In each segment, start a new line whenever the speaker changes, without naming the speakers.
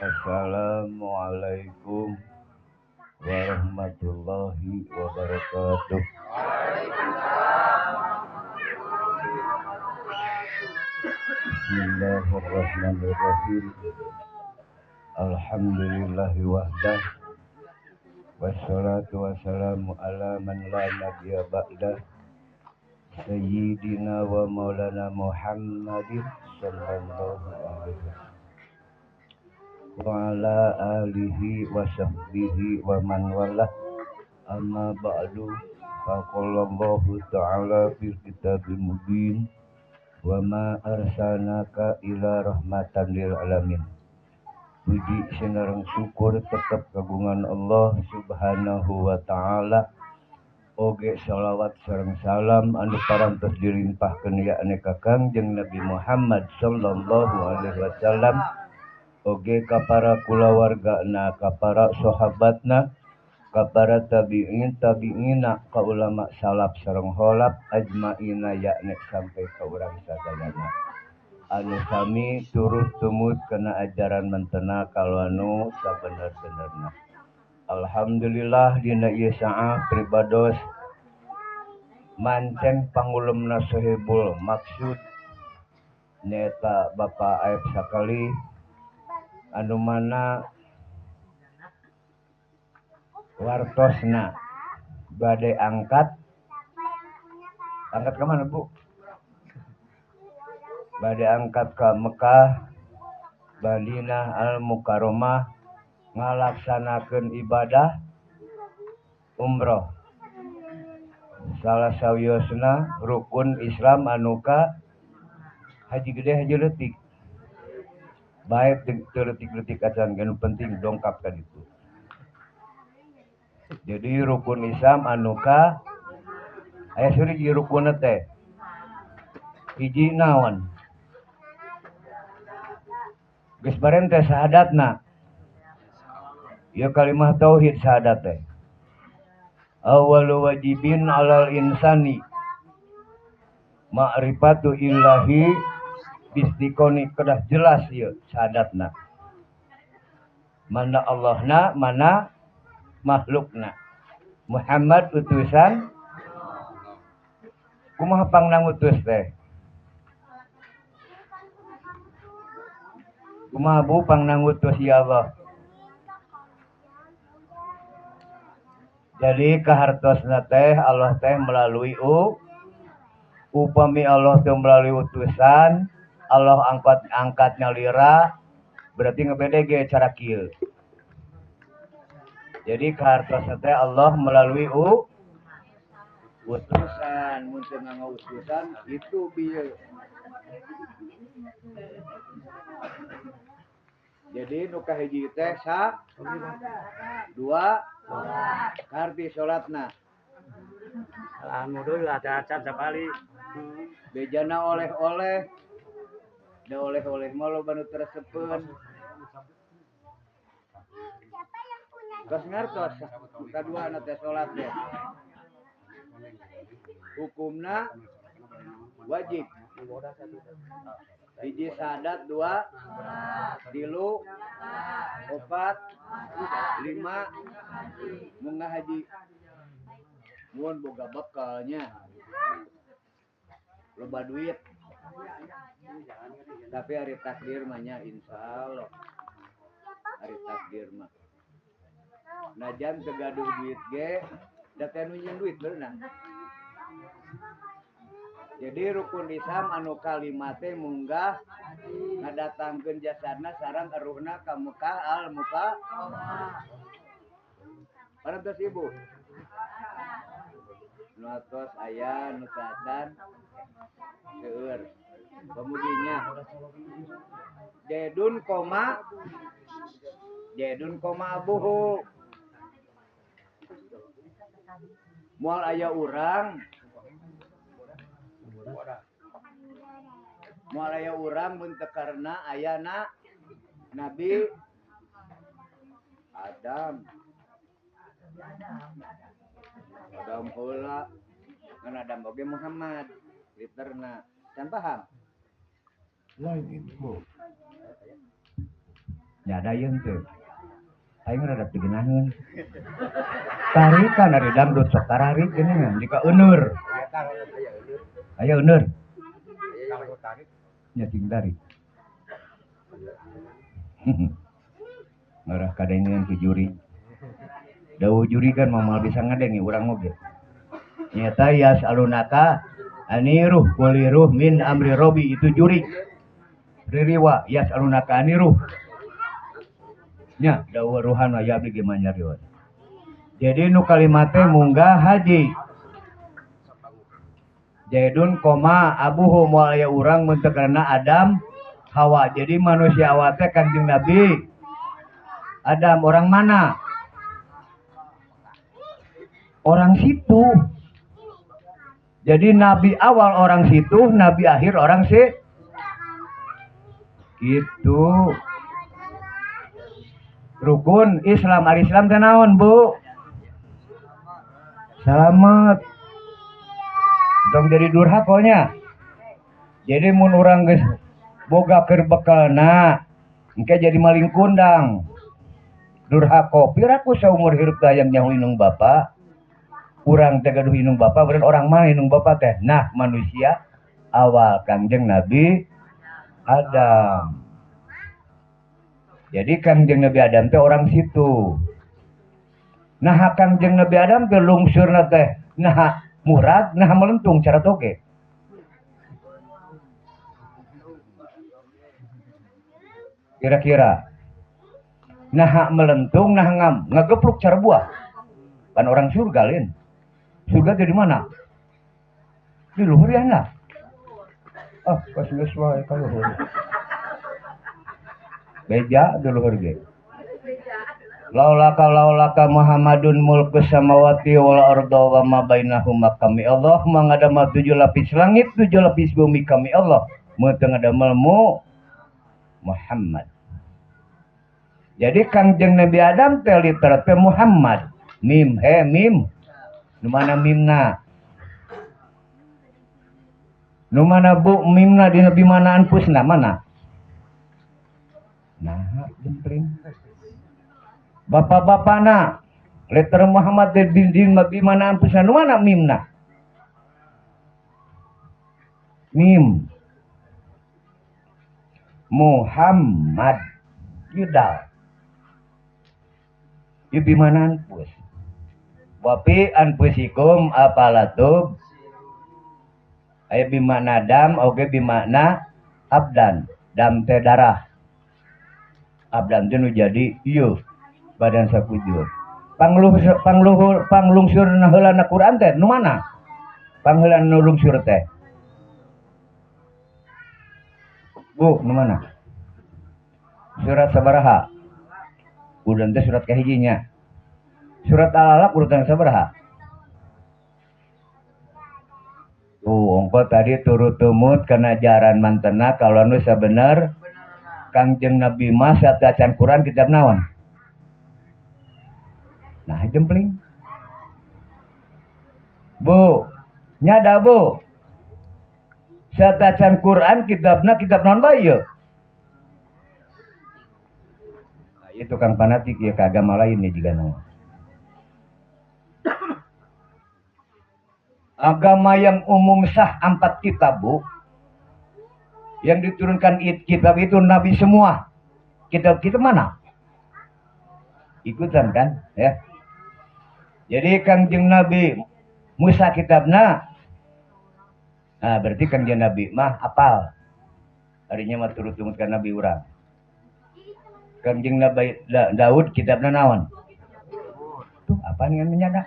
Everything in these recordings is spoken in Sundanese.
Assalamualaikum warahmatullahi wabarakatuh. Bismillahirrahmanirrahim. Alhamdulillahi wahdah. Wassalatu wassalamu ala man la nabiyya ba'dah. Sayyidina wa maulana Muhammadin sallallahu alaihi wasallam wa ala alihi wa sahbihi wa man walah. Amma ba'du. Faqallahu ta'ala fil kitabil mubin wa ma arsalnaka ila rahmatan lil alamin. Puji sinareng syukur tetep kagungan Allah subhanahu wa ta'ala. Oge sholawat sareng salam anu parantos dilimpahkeun yakni ka Kangjeng Nabi Muhammad sallallahu alaihi wasallam. Oge ka para kulawargana, ka para sahabatna, ka para tabi'in tabi'ina, ka ulama salaf sareng kholaf ajmaina yakni sampai ka urang sadayana. Anu sami turut tumut kana ajaran mentena kalanu sabener-benerna. Alhamdulillah dina ieu saat pribados mancen pangulemna sohibul maksud nyaeta Bapak Aep sakali anu mana wartosna bade angkat ke mana Bu? Bade angkat ke Mekah, Madinah Al Mukarramah, ngalaksanakeun ibadah umroh. Salah sawiosna rukun Islam anu ka haji gede haji leutik. Baik teu leutik-leutik acan anu penting dongkap ka ditu. Jadi rukun Islam anu ka aya suri rukunna teh. Hiji naon? Geus bareng teh syahadatna. Ya kalimah tauhid syahadat teh. Awwalu wajibin alal insani ma'rifatu illahi bistiqoni, kedah jelas ieu syahadatna. Mana Allahna, mana makhlukna. Muhammad utusan kumaha pangna ngutus teh? Kumaha Bu pangna ngutus ya Allah? Jadi kahartosna teh Allah teh melalui upami Allah teh melalui utusan, Allah angkat nyalira, berarti ngebede ge cara kieu. Jadi kahartosna teh Allah melalui utusan, mun teu nganggo utusan itu bieu. Jadi nu kahiji teh sa dua karti salatna.
Alhamdulillah acan sapali.
Bejana oleh-oleh. Da oleh-oleh mah loba nu teresepeun. Tos ngartos kaduana teh salat teh. Hukumna wajib. Hiji syahadat, dua tilu, opat, lima, munggah haji. Mun boga bekalnya loba duit. Tapi hari takdir mah nya insyaallah. Hari takdir mah. Najan teu gaduh duit ge, da teh nu nyieun duit beunang. Jadi rukun Islam anu kalima teh munggah ngadatangkeun jasadna sareng eruhna ka Mekah al Mukarramah. Parantos Ibu. Nu atos aya nu teu seueur. Pamudinya Jedun koma abuhu. Moal aya urang. Moal aya urang mun teu karena ayana Nabi Adam. Adam heula ngan Adam oge Muhammad literna. Can paham?
Lain itu.
Nyada yeun teu. Aing rada teu geunaheun. Tarikan ari dangdut sok tararik geuningan jika euneur. Aya euneur. Nya cing tarik. Ngarah kadengeun ku juri. Dawuh juri kan moal bisa ngadenge urang oge. Nyata yas'alunaka aniruh kuliruh min amri robi itu juri. Ririwa yas'alunaka aniruh. Nya dawuh ruhan aya abdi ge manyarios. Jadi nu kalimat teh munggah haji. Zaidun koma abuhu moal aya urang mun teu karena Adam Hawa. Jadi manusia awal teh Kangjeng Nabi Adam orang mana? Orang situ. Jadi nabi awal orang situ, nabi akhir orang si. Gitu. Rukun Islam, ari Islam teh naon, Bu? Selamat. Tong jadi durhakonya. Jadi mun urang geus boga keur bekalna, engke jadi maling kundang. Durhako, piraku saumur hirup teh hayang nyaho indung bapa. Urang teh gaduh indung bapa, beureun orang mana indung bapa teh? Nah, manusia awal Kangjeng Nabi Adam. Jadi Kangjeng Nabi Adam teh orang situ. Nah, Kangjeng Nabi Adam teh lungsurna teh nah murad, nah melentung cara toge. Kira-kira nah melentung, nah ngam, ngagepruk cara buah. Kan orang surga lain. Surga teh di mana? Di luhur ya nah. Ah, pas geus wae ka luhur. Beja di luhur ge. Laulaka laulaka Muhammadun mulku samawati wal arda wa ma bainahuma kami Allah mangadamel 7 lapis langit 7 lapis bumi kami Allah mun teu ngadamel mu Muhammad. Jadi Kangjeng Nabi Adam teh literat teh Muhammad. Mim he mim. Nu mana mimna? Nu mana bu mimna di nabi mana anpusna mana? Nah, jempling. Bapak-bapana letter Muhammad bin di mana anpusna nu mana mimna? Mim Muhammad Yudal. Ieu bimana anpus? Wapi anpusikum apalatub. Aya bimana dam oge bimana abdan. Dam teh darah. Abdan teh nu jadi ieu badan sakujur. Pangluhur panglungsur heulana Quran teh nu mana? Pangheulana nu lungsur teh. Bu, nu mana? Surat sabaraha? Udan teh surat kahijinya. Surat Al-Alaq urutan sabaraha? Tuh, ongko tadi turut tumut kana ajaran mantena kalau nu sabener Kangjeng Nabi mah satacan Quran kitab naon? Nah, jempling. Bu, nyada bu. Satacan Quran kitabna kitab naon bae ieu? Nah, ieu tukang fanatik ieu ka agama lain nih jiga naon. Agama yang umum sah 4 kitab, Bu. Yang diturunkan kitab itu nabi semua. Kitab-kitab mana? Ikutan kan, ya. Jadi Kangjeng Nabi Musa kitabna. Nah, berarti Kangjeng Nabi mah apal. Harinya mah turut-turutkan Nabi urang. Kangjeng Nabi Daud kitabna naon? Tuh, apa dengan menyada?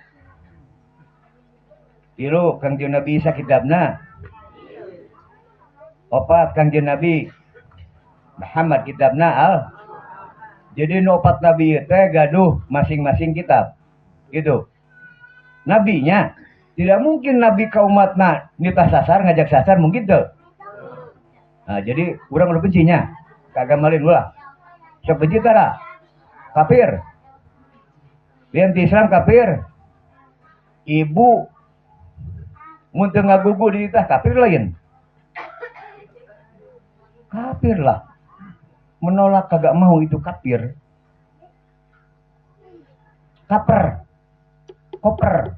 Tilu Kangjeng Nabi Isa kitabna. Opat Kangjeng Nabi Muhammad kitabna al. Jadi nu opat nabi teh gaduh masing-masing kitab. Gitu. Nabinya tidak mungkin nabi ka umatna nitah sasar ngajak sasar mungkin teu. Nah, jadi urang ulah bencinya ka agama lain ulah. Sok benci tara. Kafir. Lain ti Islam kafir. Ibu mun teu ngagugu dititah kafir lain. Kafir lah. Menolak kagak mau itu kafir. Kaper. Koper.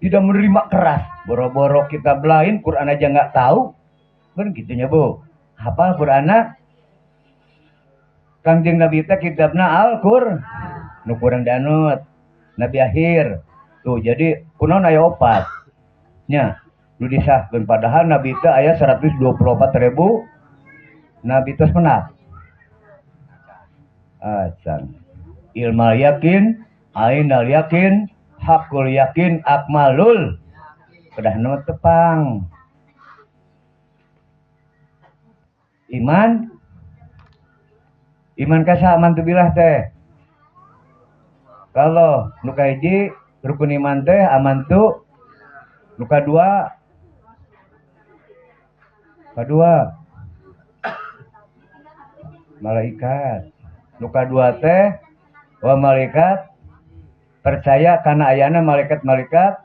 Tidak menerima keras. Boro-boro kitab lain Quran aja nggak tahu. Kan gitunya Bu. Hafal Qur'anna? Kangjeng Nabi teh kitabna Al-Qur'an. Nu kurang dianut. Nabi akhir. Tuh jadi kunaon aya opat. Nya, nu disahkeun padahal Nabi teh aya 124.000 Nabi tos menang. Acan. Ilmal yakin, ainal yakin, hakul yakin, akmalul. Kedah nama tepang. Iman. Iman ka aman tu bilah teh. Kalau nu kahiji rukun iman teh aman tu. Nu kadua. Kadua. Malaikat. Nu kadua teh wa malaikat percaya kana ayana malaikat-malaikat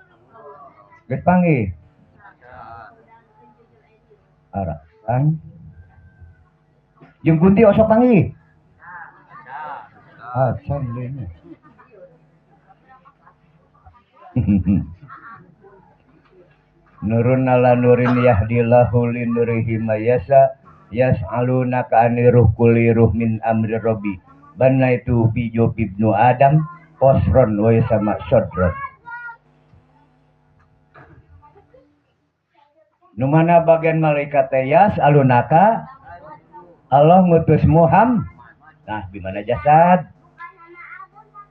geus panggih. Arakan. Jeung kunti osok panggih. Acan deui. Nurun ala nurin yahdillahu linurihi mayasa yas'alunaka aniruh kulli ruh min amri rabbi banaitu bi ibnu adam qasran wa yasama sadran. Nu mana bagian malaikat teh yas'alunaka Allah ngutus Muhammad. Nah, di mana jasad?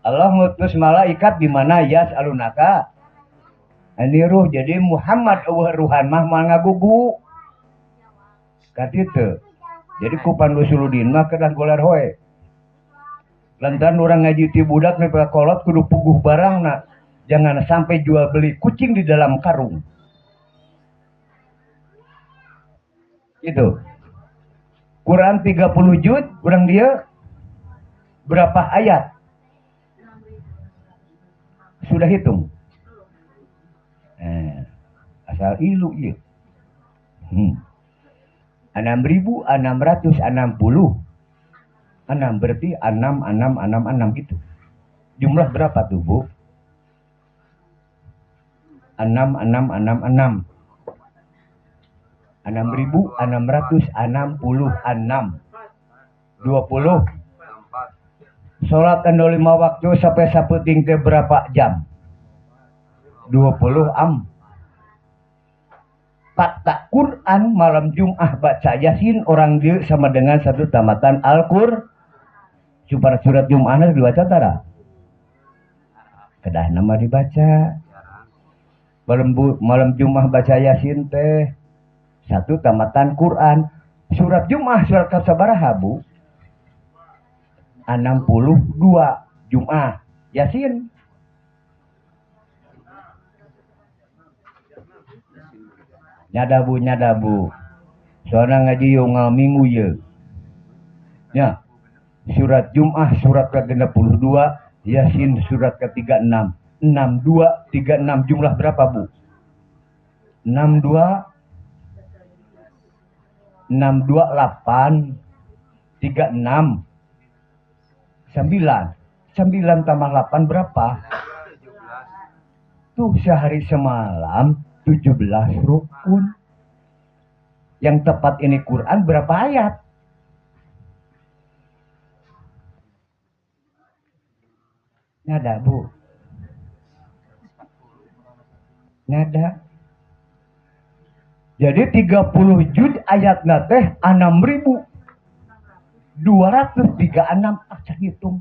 Allah ngutus malaikat di mana yas'alunaka aniruh. Jadi Muhammad eueuh ruhan mah moal ngagugu. Katitu. Jadi ku Usuludin mah kedah goler hoe. Lantaran urang ngaji ti budak nepi ka kolot kudu puguh barangna. Jangan sampai jual beli kucing di dalam karung. Gitu. Quran 30 juz, urang dia berapa ayat? Sudah hitung. Asal ilu ieu. 6.666 berarti 6 6 6 6 gitu. Jumlah berapa tuh, Bu? 6 6 6 6. 6.666. 20. Salat anu 5 waktu sampai sapeting teh berapa jam? 20 am. Fakta Quran malam Jum'ah baca Yasin orang dia sama dengan satu tamatan Al-Qur'an. Supaya surat Jum'ahna dibaca tara? Kedah nama dibaca. Malam Jum'ah baca Yasin teh satu tamatan Quran. Surat Jum'ah surat kasabaraha, Bu? 62 Jum'ah Yasin. Nyadabu nyadabu. Soalna ngaji unggal minggu ye. Ya. Surat Jum'ah surat ke-62, Yasin surat ke-36. 62 36 jumlah berapa, Bu? 62 62 8 36 9. 9 tambah 8 berapa? Tuh sehari semalam 17 rukun. Yang tepat ini Quran berapa ayat? Nada, Bu. Nada. Jadi 30 juz ayatna teh 6.236 acan hitung.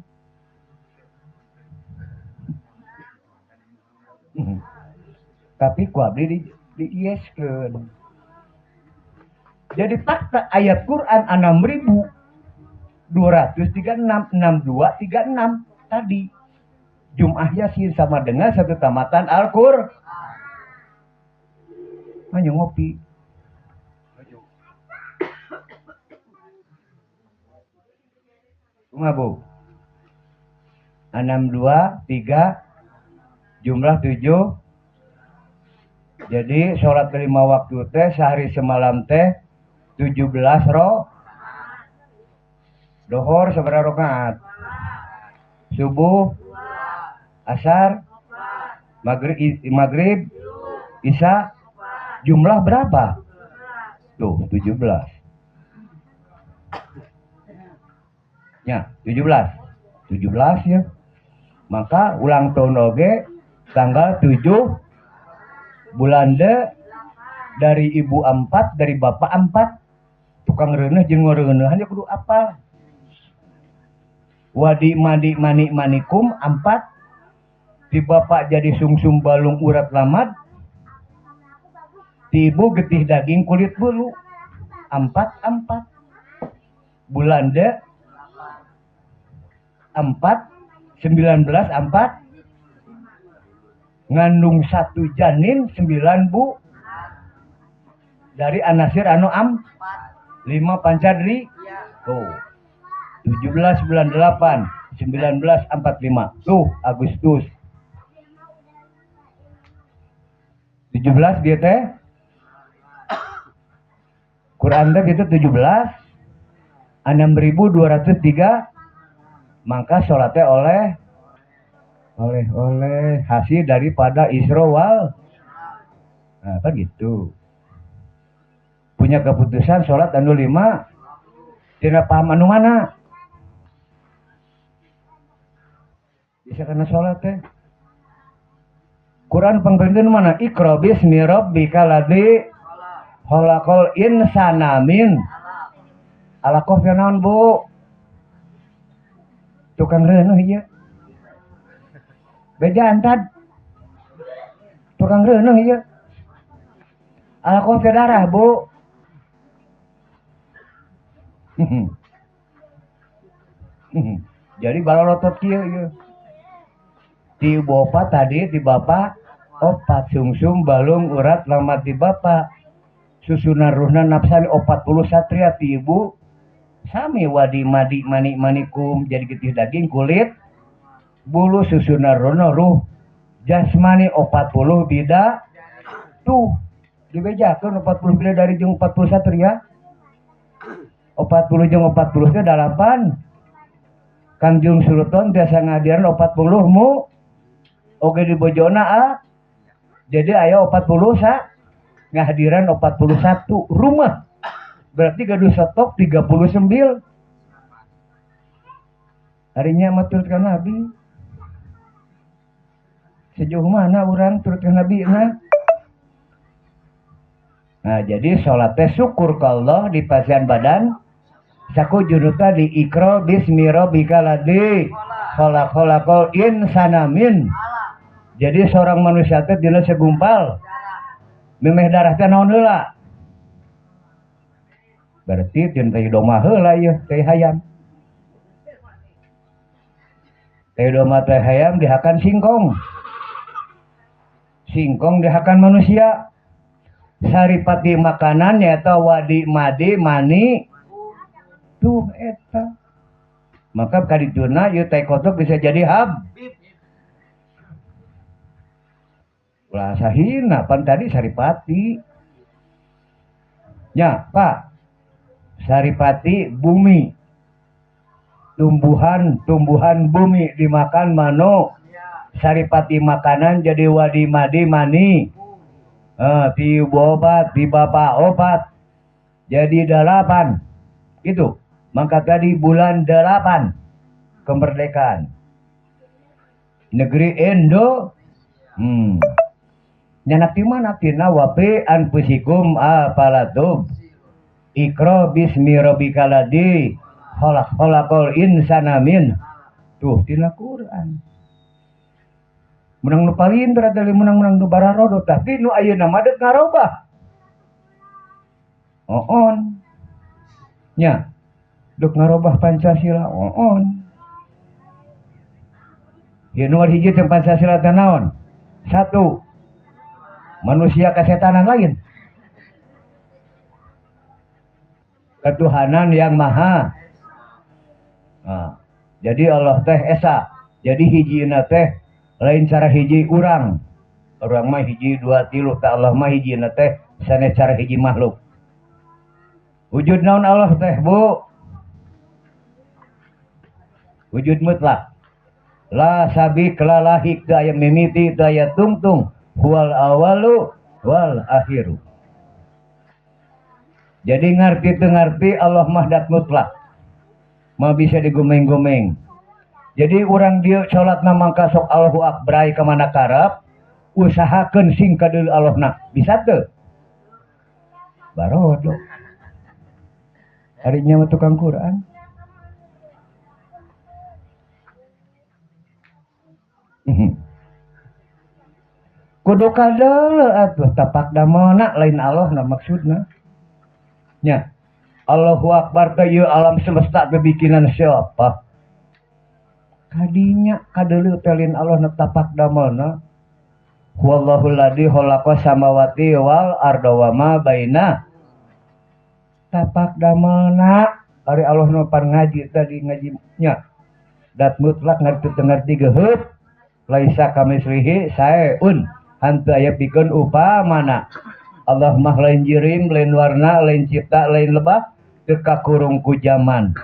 Tapi ku abdi diieskeun. Jadi fakta ayat Quran 6.236 6236 tadi. Jum'ah Yasin sama dengan satu tamatan Al-Qur'an. Hanya ngopi. Kumaha, Bu? 6 2 3 jumlah 7. Jadi sholat 5 waktu teh sehari semalam teh 17 ro. Dohor sabaraha rakaat? Subuh, asar, maghrib, isya, jumlah berapa? Tuh, 17. Ya, 17. 17 ya. Maka ulang tahun oge tanggal 7 bulan de dari ibu 4, dari bapak 4. Tukang reuneuh jeung ngoreunahan ya kudu apal. Wadi madi mani manikum 4. Di bapak jadi sungsum balung urat lamad. Di ibu getih daging kulit bulu. 4 4. Bulan de 4 19 4 ngandung 1 janin 9 bu dari anasir anu am 5 pancadri tuh 17 bulan 8 1945 tuh Agustus 17 dia teh Quran teh gitu 17 6203 maka sholatnya oleh hasil daripada Isra wal. Nah, kan gitu. Punya keputusan sholat anu 5 tidak paham anu mana. Bisa karena sholat teh. Quran pangpeuntun mana? Iqra bismi rabbikal ladzi khalaqal insana min alaqah teh naon, Bu? Tukang reuneuh ieu. Beja antad. Tukang reuneuh ieu. Alaqah teh darah, Bu. Jadi balolotot kieu ieu. Ti bapak tadi ti bapak opat sungsum balung urat lamat ti bapak. Susunan ruhna nafsani 40 satria ti ibu. Sami wadi madi mani manikum jadi getih daging kulit bulu susunan rono ruh jasmani 40 bida tuh dibejakeun 40 bida dari jeung 40 satria 40 jeung 40 teh 8 Kangjeng Sultan biasa ngadiran 40 mu oge di bojona a jadi aya 40 sa ngahadiran 41 rumah. Berarti gaduh stok 39. Harinya mah turut ka Nabi. Sejauh mana orang turut ka Nabi nah? Nah, jadi sholat teh syukur ka Allah di pasian badan. Saku juruta di Iqra bismi rabbikal ladzi khalaq khalaqal insana min. Jadi seorang manusia teh dina segumpal. Memeh darah teh naon heula? Berarti teu teh domba heula ieu teh hayam. Teh domba teh hayam dihakan singkong. Singkong dihakan manusia. Saripati makanan nyaeta wadi madi mani tuh eta. Maka kadituna ieu teh kotok bisa jadi hab. Ulah sahina pan tadi saripati. Nya, Pak. Saripati bumi, tumbuhan bumi dimakan mano. Saripati makanan jadi wadi madi mani. Ti obat, ti bapak obat. Jadi 8. Gitu. Maka tadi bulan 8 kemerdekaan negeri Indo. Nyanak di mana tina wapi anfusikum apalatub. Iqra bismi rabbikal ladzi khalaq khalaqal insana min. Tuh tina Quran. Menang nu palinter adalah menang-menang nu bararodo tapi nu ayeuna mah deuk ngarobah. Oon. Nya. Deuk ngarobah Pancasila oon. Ieu nu hiji teh Pancasila teh naon? 1. Manusia kesetanan lain. Ketuhanan yang maha. Nah, jadi Allah teh esa. Jadi hijina teh lain cara hiji urang. Urang mah hiji 2 3 ta Allah mah hijina teh sanes cara hiji makhluk. Wujud naon Allah teh, Bu? Wujud mutlak. La sabik la lahik teu aya mimiti teu aya tungtung. Huwal awalu wal akhiru. Jadi ngarti teu ngarti Allah mah dat mutlak. Mah bisa digomeng-gomeng. Jadi urang dieu salatna mangka sok Allahu Akbar ka mana karep, usahakeun sing kadeuleu Allahna. Bisa teu? Barodo. Ari nya mah tukang Quran. Kudu kadeuleu atuh tapak damelna lain Allahna maksudna. Nya. Allahu Akbar teh ieu alam semesta teh bikinan siapa? Kadinya kadeuleu teh lain Allah na tapak damelna. Huwallahu alladzi khalaqa samawati wal arda wa ma baina. Tapak damelna ari Allah nu pan ngaji tadi ngaji nya. Dat mutlak ngarti teu ngarti geuheup. Laisa kamislihi saeun. Hanteu aya pikeun upamana. Allah mah lain jirim, lain warna, lain cipta, lain lebah, teu kakurung ku zaman.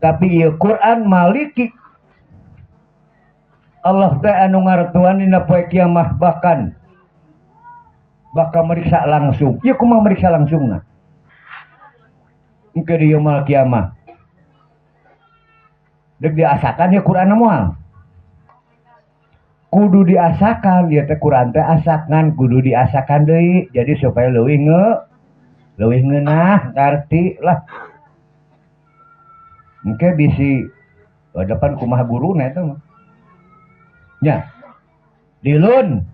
Tapi ieu Quran maliki. Allah teh anu ngartuan dina poe kiamah bahkan bakal meriksa langsung. Ieu kumaha meriksa langsungna? Engke di yaumul kiamah. Deuk diasakan ieu Quran moal. Kudu diasakan ieu teh Quran teh asakan kudu diasakan deui jadi supaya leuwih leuwih ngeunah ngarti lah. Engke bisi depan kumaha guruna eta mah. Nya. Dilun.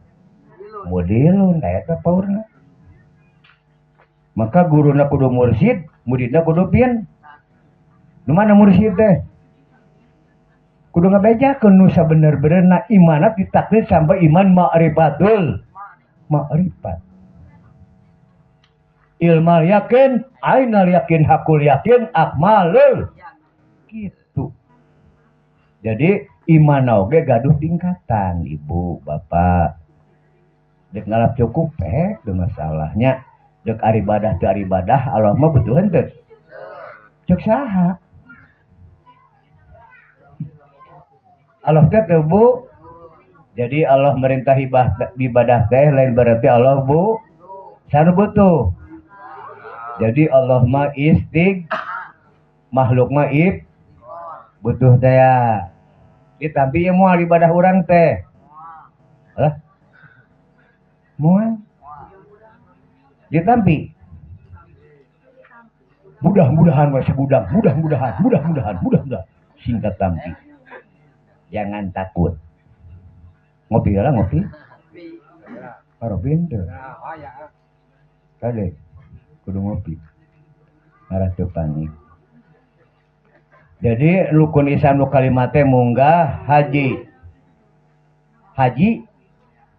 Mudilun eta paurna. Maka guruna kudu mursyid, muridna kudu pin. Nu mana mursyid teh? Kudu ngabejakeun nu sabener-benerna imanat ditakdir sampai iman ma'rifatul ma'rifat. Ilmal yakin, ainal yakin, hakul yakin, akmalul gitu. Jadi iman oge gaduh tingkatan ibu bapak. Dek ngalap cukup teu masalahnya. Dek aribadah teu aribadah Allah mah butuh henteu. Cek saha? Allah teh teu bu. Jadi Allah merintah ibadah teh lain berarti Allah bu. Sanu butuh. Jadi Allah mah istig, makhluk mah ib butuh teh ya. Ditampi ieu moal ibadah urang teh. Lah. Moal. Ditampi. Mudah-mudahan we segudang, mudah-mudahan, mudah-mudahan, mudah-mudahan. Singkat tampi. Jangan takut. Ngopi lah ngopi. Karo pinter. Kade kudu ngopi. Ngarah teu panik. Jadi rukun Islam nu kalima teh munggah haji. Haji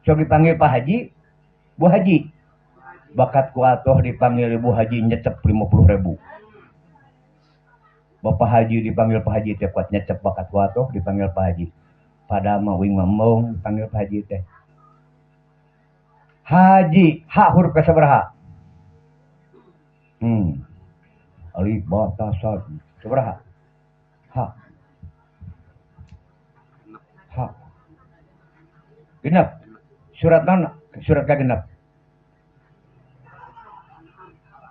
sok dipanggil Pak Haji, Bu Haji. Bakat ku atoh dipanggil Ibu Haji nyecep 50.000. Bapak Haji dipanggil Pak Haji teh kuat nyecep bakat ku atoh dipanggil Pak Haji. Padahal mah wing mamong dipanggil Pak Haji teh. Haji, ha huruf ka sabaraha? Alif ba ta sa sabaraha? Ha. Ha. Genep. Surat naon? Surat ka genep.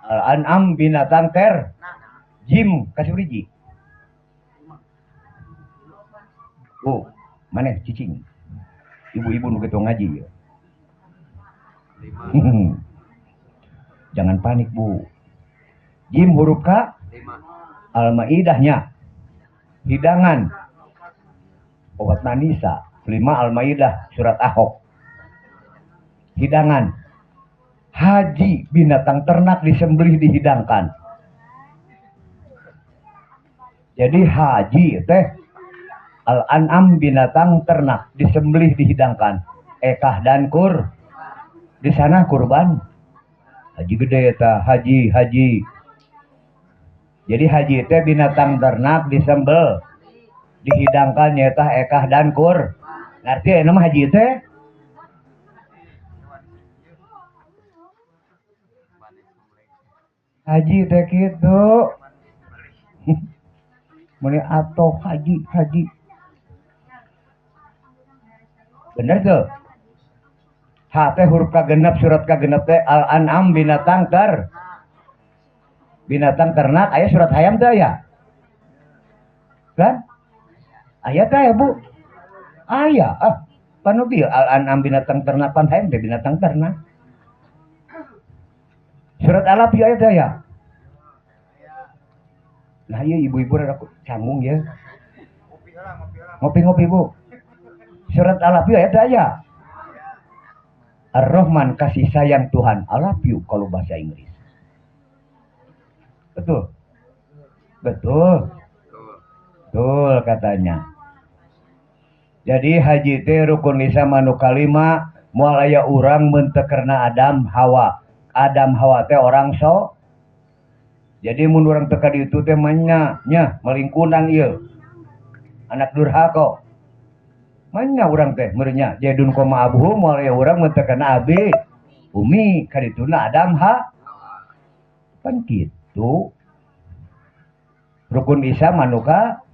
Al-An'am binatang ter jim kasih biji. Oh, mana cicing? Ibu-ibu nu kitu ngaji ya. Jangan panik, Bu. Jim huruf K, Al-Maidahnya. Hidangan. Obat manisa, 5 Al-Maidah surat Ahok. Hidangan. Haji binatang ternak disembelih dihidangkan. Jadi haji teh al-an'am binatang ternak disembelih dihidangkan. Ekah dan kur di sana kurban. Haji gede eta, haji haji. Jadi haji teh binatang ternak disembel dihidangkan nyaeta ekah dan kur. Ngarti aya mah haji teh? Haji teh kitu. Meni atau haji haji. Bener tuh. H teh huruf kagenep surat kagenep teh Al-An'am binatang ter. Binatang ternak aya surat hayam teh aya. Kan? Aya teh ya, Bu? Aya. Ah, panubil Al-An'am binatang ternak pan hayam teh binatang ternak. Surat Al-Alaf aya teh aya. Nah, ieu ibu-ibu rada canggung ya. Ngopi-ngopi, Bu. Surat Al-Alaf aya teh aya. Ar-Rahman kasih sayang Tuhan, I love you kalau bahasa Inggris. Betul. Betul. Betul katanya. Jadi haji teh rukun Islam anu kalima moal aya urang mun teu karena Adam Hawa. Adam Hawa teh orang so. Jadi mun urang teu ka ditu teh manya nya malingkunang ieu. Anak durhaka. Manya urang teh meureunnya jadun koma abuhu moal aya urang mun teu kana abi umi ka dituna Adam ha. Pan kitu. Rukun Islam anu ka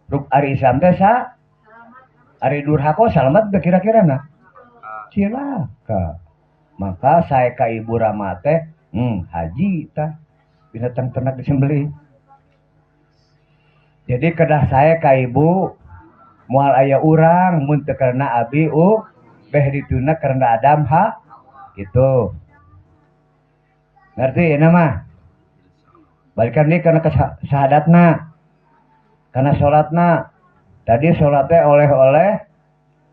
ruk ari Islam teh sa ari durhaka salamet teu kira-kirana. Cilaka. Maka sae ka ibu Rama teh haji tah binatang ternak disembelih. Jadi kedah sae ka ibu moal aya urang mun teu karena abi u beh dituna karena Adam ha gitu. Ngerti ya mah? Balikan deui kana syahadatna. Kana salatna. Tadi salatnya oleh-oleh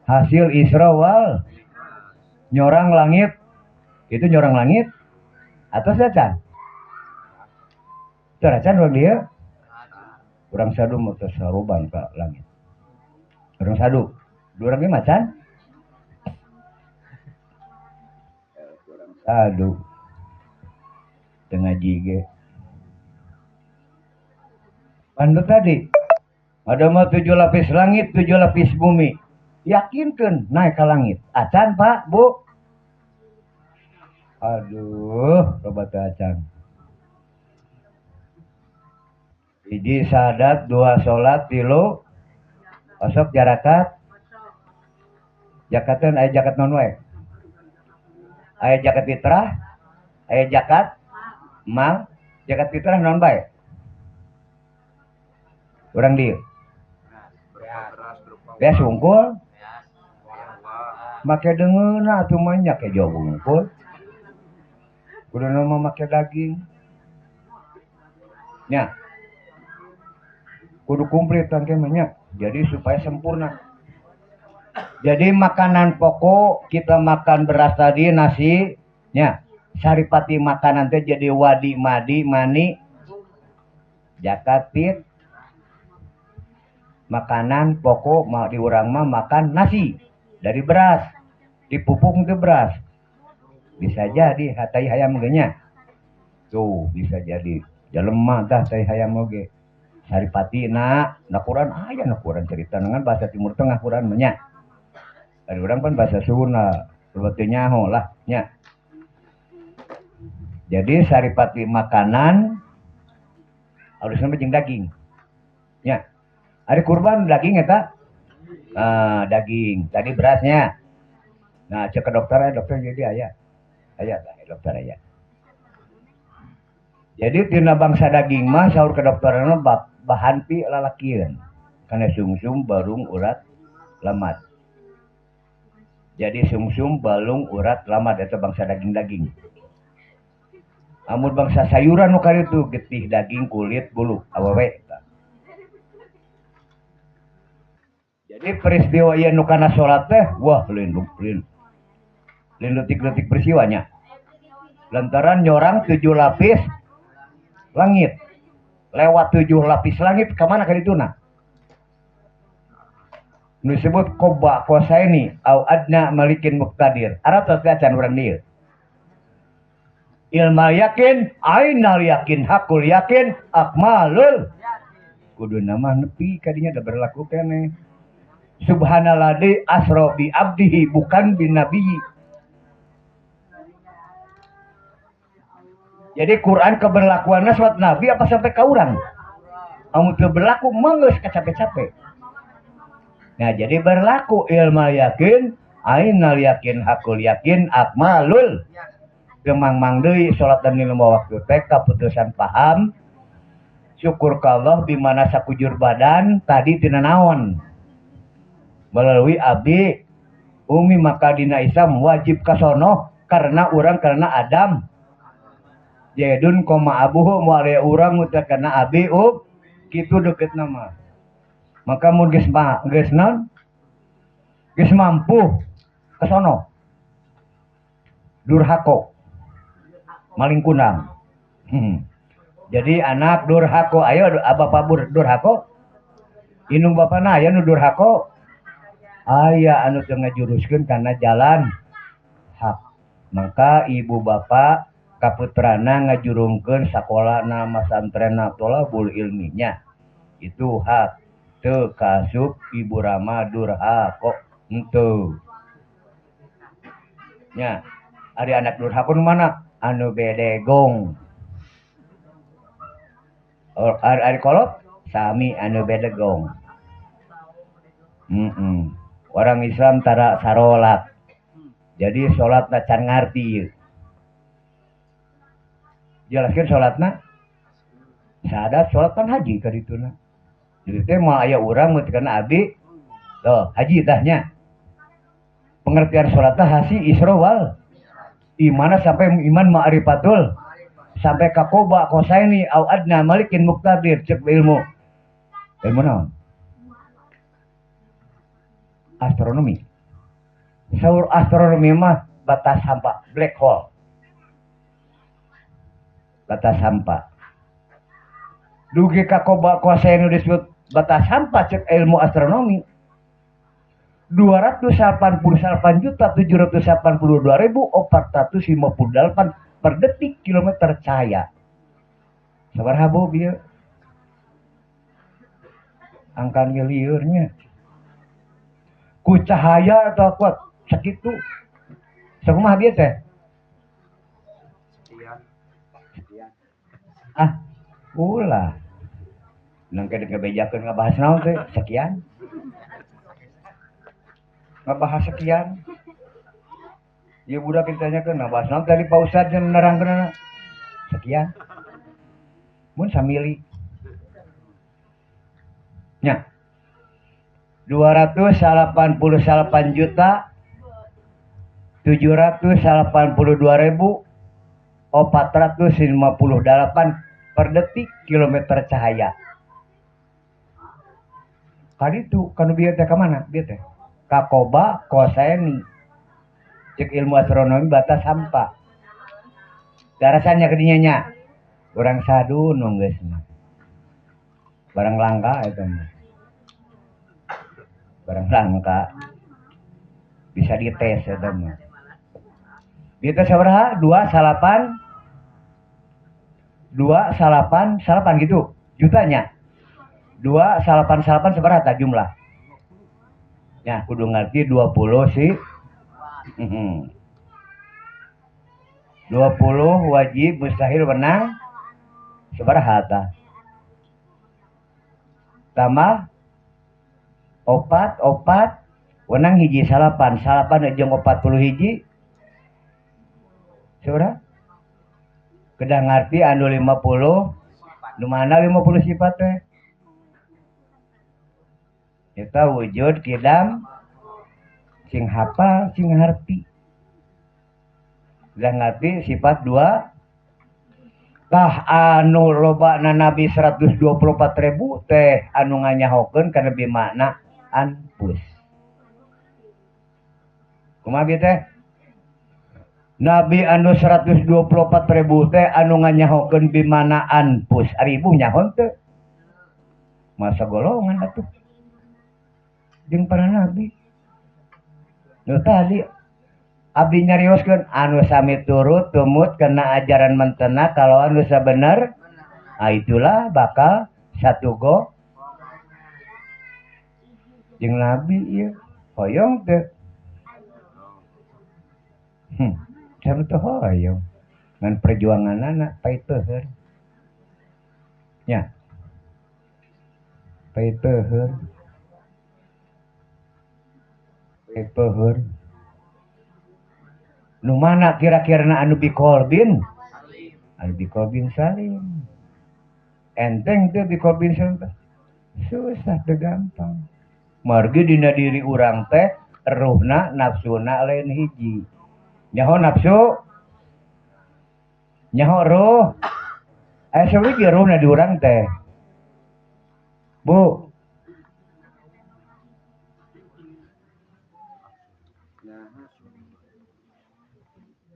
hasil Isra wal nyorang langit. Itu nyorang langit atau sacan? Teracan urang dieu? Urang sadu mah teu saroban ka langit. Urang sadu. Dua orang macan? Urang sadu. Teu ngaji ge. Pandu tadi ada mah 7 lapis langit, 7 lapis bumi. Yakinkeun naik ke langit. Acan Pak, Bu? Aduh, loba teu acan. Hiji syahadat, 2 salat, 3 osok jarakat. Jakatan aya jakat non wae. Aya jakat fitrah, aya jakat mal, jakat fitrah non bae. Urang dieu. Beas wungkul. Make deungeunna atuh mah nya ke jauh wungkul. Kuduna mah make daging. Nya. Kudu komplit tangke mah nya. Jadi supaya sempurna. Jadi makanan pokok kita makan beras tadi nasi nya. Saripati makanan teh jadi wadi madi mani zakat fit. Makanan pokok mau di urang mah makan nasi dari beras, dipupuk ke beras. Bisa jadi tai hayam ge nya. Tuh bisa jadi jelema tah tai hayam oge. Saripati na Quran aya na Quran cerita dengan bahasa Timur Tengah Quran mah nya. Ari urang pan bahasa Sunda, teu nyaho lah nya. Jadi saripati makanan harusna jeung daging. Nya. Ari kurban daging eta? Daging. Tadi berasnya. Nah, cek ke dokter, dokter jadi aya. Aya tah, dokter aya. Jadi tina bangsa daging mah saur ke dokterna bahan pi lalakieun. Kana sungsum balung urat lamat. Jadi sungsum balung urat lamat eta bangsa daging-daging. Amun bangsa sayuran nu karitu getih daging kulit bulu awewe. Jadi peristiwa ieu nu kana salat teh wah lain lain. Lain leutik-leutik peristiwanya. Lantaran nyorang 7 lapis langit. Lewat 7 lapis langit ka mana ka dituna? Nu disebut qoba qosaini au adna malikin muqtadir. Artos teh acan urang dieu. Ilmal yakin, ainal yakin, hakul yakin, akmalul. Kuduna mah nepi kadinya da berlaku keneh. Subhanalladzi asra bi abdihi bukan bin nabiyyi. Jadi Quran keberlakuannya suat nabi apa sampai ka urang? Amun teu berlaku mah geus kacape-cape. Nah, jadi berlaku ilmu yakin, ainal yakin, hakul yakin, akmalul. Gemang-mang deui salat dan lima waktu teh kaputusan paham. Syukur ka Allah di mana sakujur badan tadi tina naon. Melalui abdi umi maka dina Islam wajib kasono karena urang karena Adam. Jedun koma abuhu moal aya urang teh karena abi kitu deket nama. Maka mun geus geus naon? Geus mampu kasono. Durhako. Maling kunang. Jadi anak durhako, ayo bapak durhako. Indung bapana aya nu durhako. Aya anu teu ngajuruskeun kana jalan hak. Maka ibu bapak kaputrana ngajurungkeun sakolana masantrenna tolabul ilminya. Itu hak. Teu kasup ibu rama durhako henteu. Nya, ari anak durhako nu mana? Anu bedegong. Ari kolot sami anu bedegong. Orang Islam tara sarolat. Jadi salatna can ngarti ieu. Jelaskeun salatna sadat salat pan haji ka dituna. Jadi teh moal aya urang mun teu kana abdi tuh haji tah nya. Pengertian salat teh hasi isra wal imana sampai iman ma'rifatul sampai ka qoba kosaini au adna malikin muqtadir cek ilmu. Ilmu naon? Astronomi. Saur astronomi mah batas hampa, black hole. Batas hampa. Dugi ka qoba kosaini disebut batas hampa cek ilmu astronomi. 288.782.458 per detik kilometer cahaya. Sabaraha bob ieu? Angka ngeliurnya. Ku cahaya atau kuat sakitu. Sakumaha bieu teh?
Sekian. Sekian.
Ah, ulah. Nang kede ngebejakeun ngabahas naon teh? Sekian. Ngabahas sekian. Ieu budak ditanyakeun ngabahas naon tadi Pak Ustad yang nerangkeunana. Sekian. Mun samili. Nya. 288.782.458 per detik kilometer cahaya. Kaditu kanu bieu teh ka mana? Bieu teh ka qoba kosaini. Cek ilmu astronomi batas hampa. Darasannya kadinya nya. Urang sadu nu geus mah. Barang langka eta mah. Barang langka. Bisa dites eta mah. Bieu teh sabaraha? 2 salapan 2 salapan salapan gitu jutanya. 2 salapan salapan sabaraha tah jumlah? Ya, kudu ngerti 20 sih. 20 wajib mustahil menang sabaraha tah? Tambah opat opat wenang hiji salapan salapan jeung 40 hiji sabaraha? Kedah ngarti anu 50 nu mana 50 sifat teh? Eta wujud kidam sing hafal sing ngarti. Kedah ngarti sifat 2 tah anu lobana nabi 124.000 teh anu nganyahokeun kana bimakna anfus. Kumaha bieu teh? Nabi anu 124.000 teh anu nganyahokeun bimana anfus. Ari ibu nyahon teu? Masa golongan atuh. Jeung para nabi. Nu tadi abdi nyarioskeun anu sami turut tumut kena ajaran mentena kalau anu sabener, ah itulah bakal satu go jeung nabi ieu hoyong teu. Sami teu hoyong ngan perjuanganana paiteuheur. Nya. Paiteuheur. Paiteuheur. Nu mana kira-kirana anu biqolbin? Anu biqolbin salim. Enteng teu biqolbin salim. Susah teu gampang. Margi dina diri urang teh ruhna nafsuna lain hiji. Nyaho nafsu, nyaho ruh. Aya sawiji ruhna di urang teh. Bu.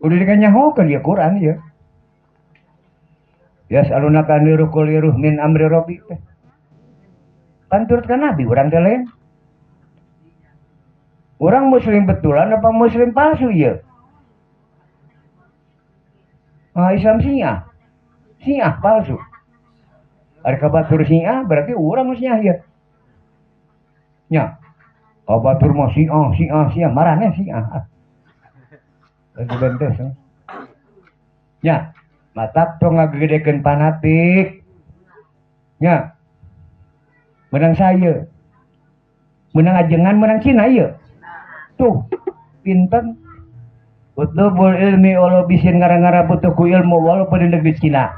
Udah dikanyahokeun ya Quran ya. Yas'alunaka 'anil ruh min amri rabbi teh. Pan turut ka Nabi urang teh lain. Orang muslim betulan apa muslim palsu ya? Ah, Islam Syiah. Syiah palsu. Ari kabatur Syiah berarti urang nu Syiah ya. Nya. Kabatur mah Syiah, Syiah, Syiah, maraneh Syiah. Lagi bentes. Nya, matak tong ngagedekeun fanatik. Nya. Menang saya. Menang ajengan, menang Cina ieu. Tuh, pinten. Utlubul ilmi walau bisin ngara-ngara butuh ku ilmu walaupun di negeri Cina.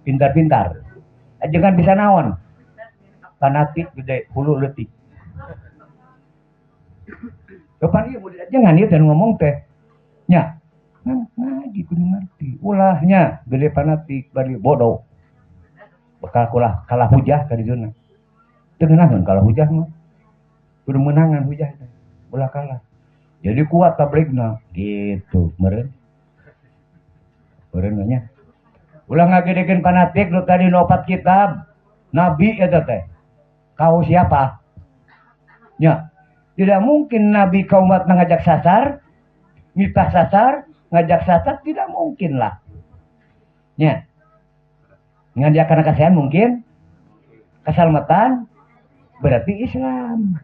Pintar-pintar. Ajengan bisa naon? Fanatik gede, hulu leutik. Kapan ieu murid ajengan ieu teh ngomong teh. Nya, ngaji kudu ngerti. Ulahnya gede fanatik bari bodoh. Bakal kalah kalah hujah ka dituna. Teu ngeunaheun kalah hujah mah. Kudu meunangan hujah teh. Ulah kalah. Jadi kuat tabligna gitu meureun. Meureun nya. Ulah ngagedekeun fanatik nu tadi nu opat kitab. Nabi eta teh. Kau siapa? Nya. Tidak mungkin nabi ka umat ngajak sasar, mitah sasar, ngajak sasar tidak mungkin lah. Nya. Ngajak kana kasihan mungkin? Keselamatan berarti Islam.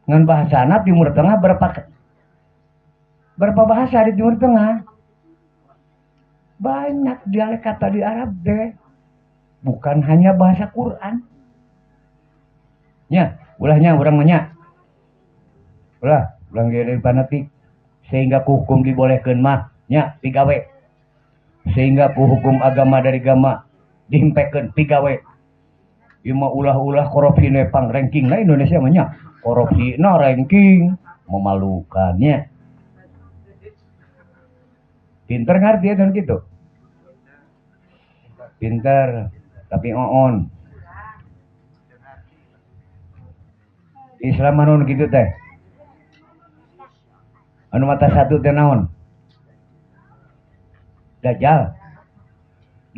Ngan bahasana Timur Tengah berapa bahasa di Timur Tengah? Banyak dialek kata di Arab deh. Bukan hanya bahasa Quran. Nya, ulahnya urang mah nya. Ulah, ulah gede fanatik sehingga ku hukum dibolehkeun mah nya pigawe. Sehingga ku hukum agama dari agama dihempekeun pigawe. Ieu mah ulah-ulah korupsi nu pang ranking lah Indonesia mah nya. Korupsi na ranking memalukannya. Pinter ngerti ya kan gitu. Pinter tapi oon. Islam anu gitu teh. Anu mata satu teh naon? Dajjal.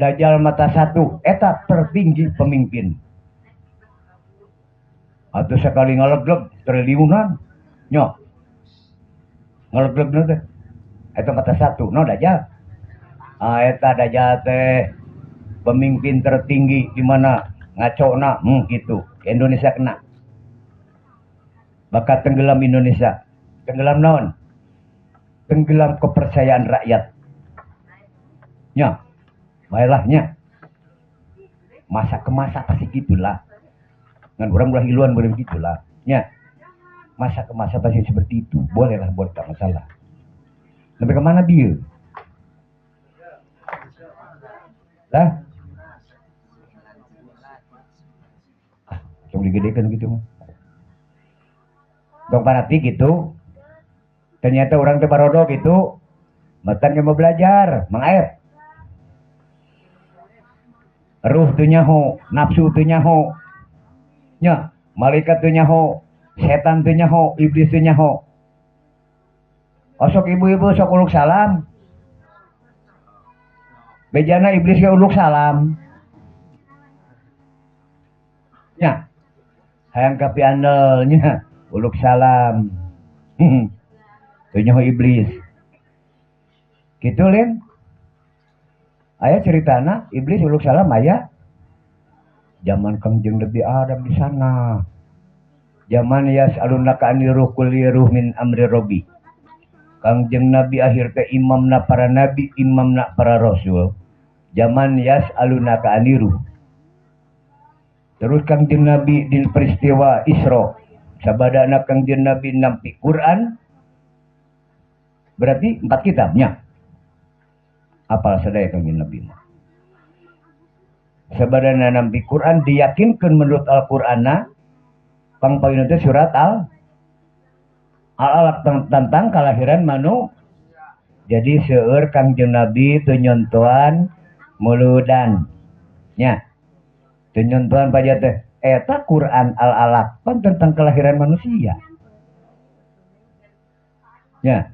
Dajjal mata satu eta tertinggi pemimpin. Atau sekali ngalegleg triliunan nyo. Ngalegleg teh. Eta mata satu, no Dajjal. Ah eta Dajjal teh pemimpin tertinggi di mana ngacona gitu. Indonesia kena. Bakal tenggelam Indonesia. Tenggelam naon? Tenggelam kepercayaan rakyat. Nya. Baiklah nya. Masa ke masa pasti gitulah. Ngan urang ulah hiluan boleh begitulah. Nya. Masa ke masa pasti seperti itu. Bolehlah, boleh tak masalah. Sampai kemana dia? Lah? Ah, coba digedekan gitu mah. Dong fanatik gitu. Ternyata orang teh barodo gitu. Matan mau belajar, mengair. Ruh teu nyaho, nafsu teu nyaho. Nya, malaikat teu nyaho, setan teu nyaho, iblis teu nyaho. Osok ibu-ibu sok uluk salam. Bejana iblis ge uluk salam. Nya. Hayang kapi andelnya uluk salam. Teu nyaho iblis. Gitu lin. Aya ceritana iblis uluk salam aya. Zaman Kangjeng Nabi Adam di sana. Zaman yas'alunaka 'anil ruh qul ruh min amri rabbi. Kangjeng Nabi akhir teh imamna para nabi, imamna para rasul. Zaman yas'alunaka 'anil ruh. Terus Kangjeng Nabi di peristiwa Isra sabadana Kangjeng Nabi nampi Quran berarti 4 kitabnya. Apal sadaya Kangjeng Nabi mah. Sabadana nampi Quran diyakinkan menurut Al-Qur'anna pangpayuna teh surat Al-Alaq tentang kelahiran manusia. Jadi seueur Kangjeng Nabi teu nyontoan muludan nya. Teu nyontoan paja teh eta Quran Al-Alaq pan tentang kelahiran manusia. Ya.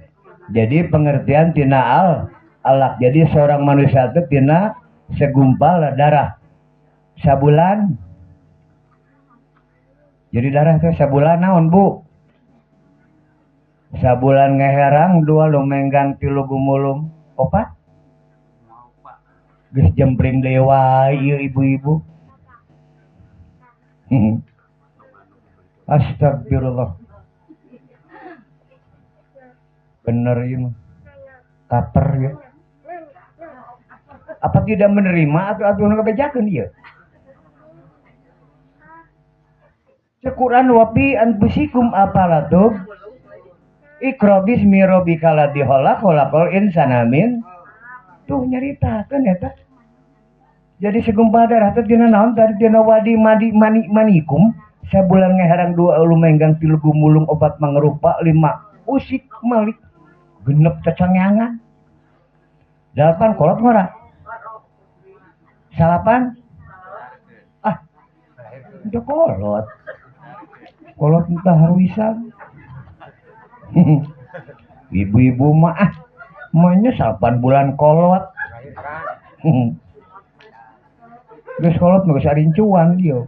Jadi pengertian tina al-alaq. Jadi seorang manusia teh tina segumpal darah. Sabulan. Jadi darah teh sabulan naon, Bu? Sabulan ngeherang 2 lumenggang 3 gumulung 4. Geus jempling deui wae ieu ibu-ibu. Astagfirullah. Bener ieu mah. Kaper ya. Apa tidak menerima atau atuh nu ngabejakeun ieu? Quran wa fi anfusikum afalatu Iqra bismi rabbikal ladzi khalaq khalaqal insana min. Tuh nyaritakeun eta. Jadi segumpal darah teh dina naon tadi dina wadi madi mani manikum sabulan ngeherang 2 lumenggang 3 gumulung 4 mangrupa 5 usik malik 6 cacangangan 8 kolot ngora 9 ah udah kolot kolot entah haruisan. Ibu-ibu mah ah maunya 8 bulan kolot. Geus kolot mah geus arincuan ieu.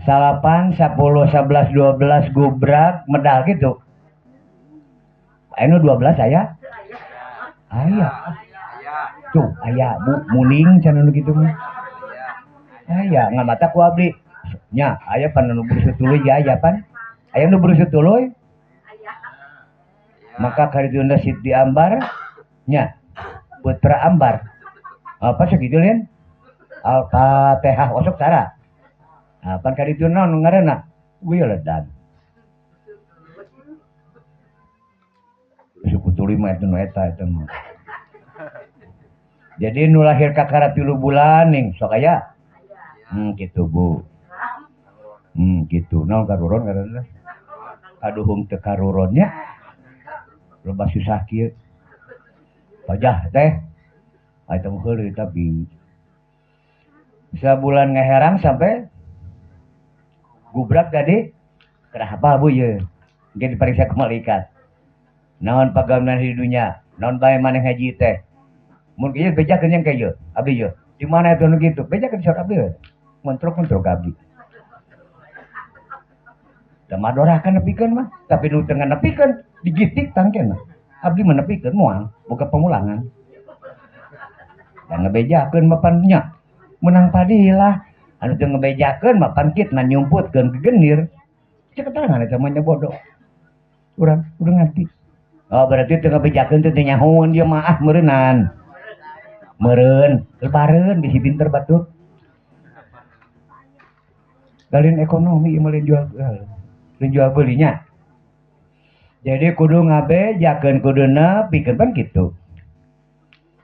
9, 10, 11, 12 gubrak medal gitu. Anu 12 aya? Aya. Tuh aya Bu muning cenah nu kitu mah. Aya ngamata ku abdi. Nya aya pan nu burusut tuluy ya aya pan. Aya nu burusut tuluy. Maka karituna Siti Ambar nya putra Ambar. Apa sakitu lain? Al-Fatihah osok cara. Nah, pan karituna nu ngaranna Wiledan. Suku tuluy mah eta nu eta eta mah. Jadi nu lahir kakara 3 bulan ning sok aya. Kitu Bu. Kitu naon karuron ngaranna? Kaduhung teu karuronnya. Loba susah kieu. Pajah teh. Eta mah heureuy tapi sabulan ngaherang sampai gubrak tadi kerah hafal Bu ieu. Engke diperiksa ku malaikat. Naon pagawean di dunya? Naon bae maneh ngaji teh? Mun kieu bejakeun yang kieu, abdi ieu. Di mana eta nu kitu? Bejakeun saur abdi. Montrok-montrok abdi. Da madorakan nepikeun mah, tapi nu teu nepikeun digitik tangkena. Abdi mah nepikeun moal, boga pemulangan. Da ngebejakeun mah pan nya menang padilah. Anu teu ngebejakeun mah pan kitna nyumputkeun ke genir. Cek keterangan eta mah nya bodoh. Urang udah ngerti. Oh berarti teu ngebejakeun teh teu nyahoan dia mah ah meureunnan. Meureun, lebareun bisi pinter batur. Lain ekonomi ieu mah lain jual. Lain jual belinya. Jadi kudu ngabejakeun kudu nepikeun pan kitu.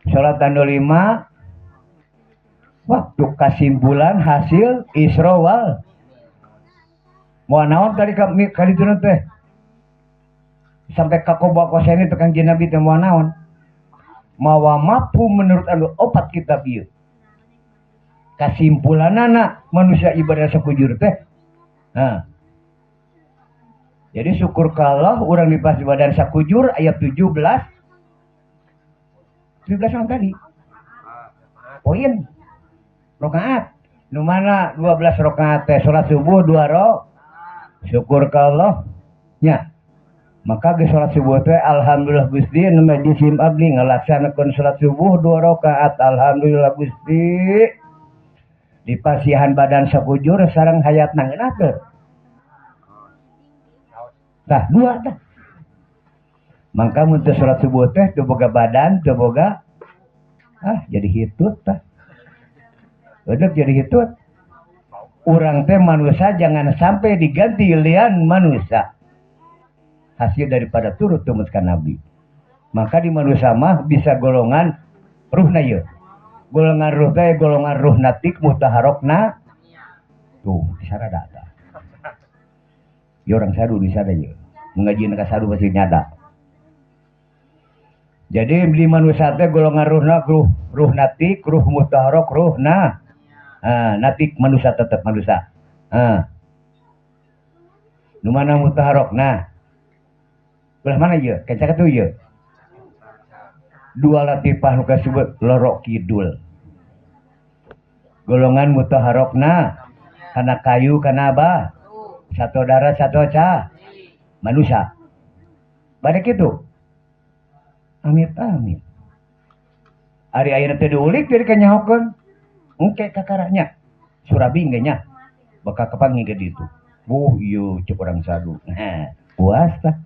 Salat anu 5 waktu kasimpulan hasil Isra wal moal naon tadi kali itu teh sampai ka kobakosen itu Kangjeng Nabi teh moal naon mawa mampu menurut anu 4 kitab ieu kasimpulanana manusia ibadah sakujur teh. Nah jadi syukur kalau urang dipas badan sakujur ayat 17 yang tadi poin rakaat nu mana 12 rakaat teh salat subuh 2 rakaat syukur ka Allah nya. Maka geus salat subuh teh alhamdulillah Gusti nu majisim abdi ngalaksanakeun salat subuh 2 rakaat alhamdulillah Gusti dipasihan badan sakujur sareng hayatna ngeunah teu tah 2 tah. Mangka mun teu salat subuh teh teu boga badan teu boga ah jadi hitut tah. Eudeuk jadi hitut. Urang teh manusia jangan sampai diganti lian manusia. Hasil daripada turut tumut ka Nabi. Maka di manusia mah bisa golongan ruhna ieu. Golongan ruh teh golongan ruh natik mutaharokna. Tuh sarada tah. Ieu urang sadu di sada ieu. Ngajieun ka sadu pasti nyada. Jadi di manusia teh golongan ruhna ruh natik, ruh mutaharok, ruhna. Natik manusia tetap manusia. Nu mana mutaharokna? Belah mana ieu? Kenca katuh ieu. Dua latifah nu kasebut lorok kidul. Golongan mutaharokna kana kayu kana abah. Satu darah satu cah. Manusia. Bade kitu. Amit amit. Ari ayeuna teh diulik jadi kanyahokeun. Engke kakaranya. Surabi ge nya. Bakal kapanggih ge ditu. Wuh ieu cek urang sadu. Nah, puas tah.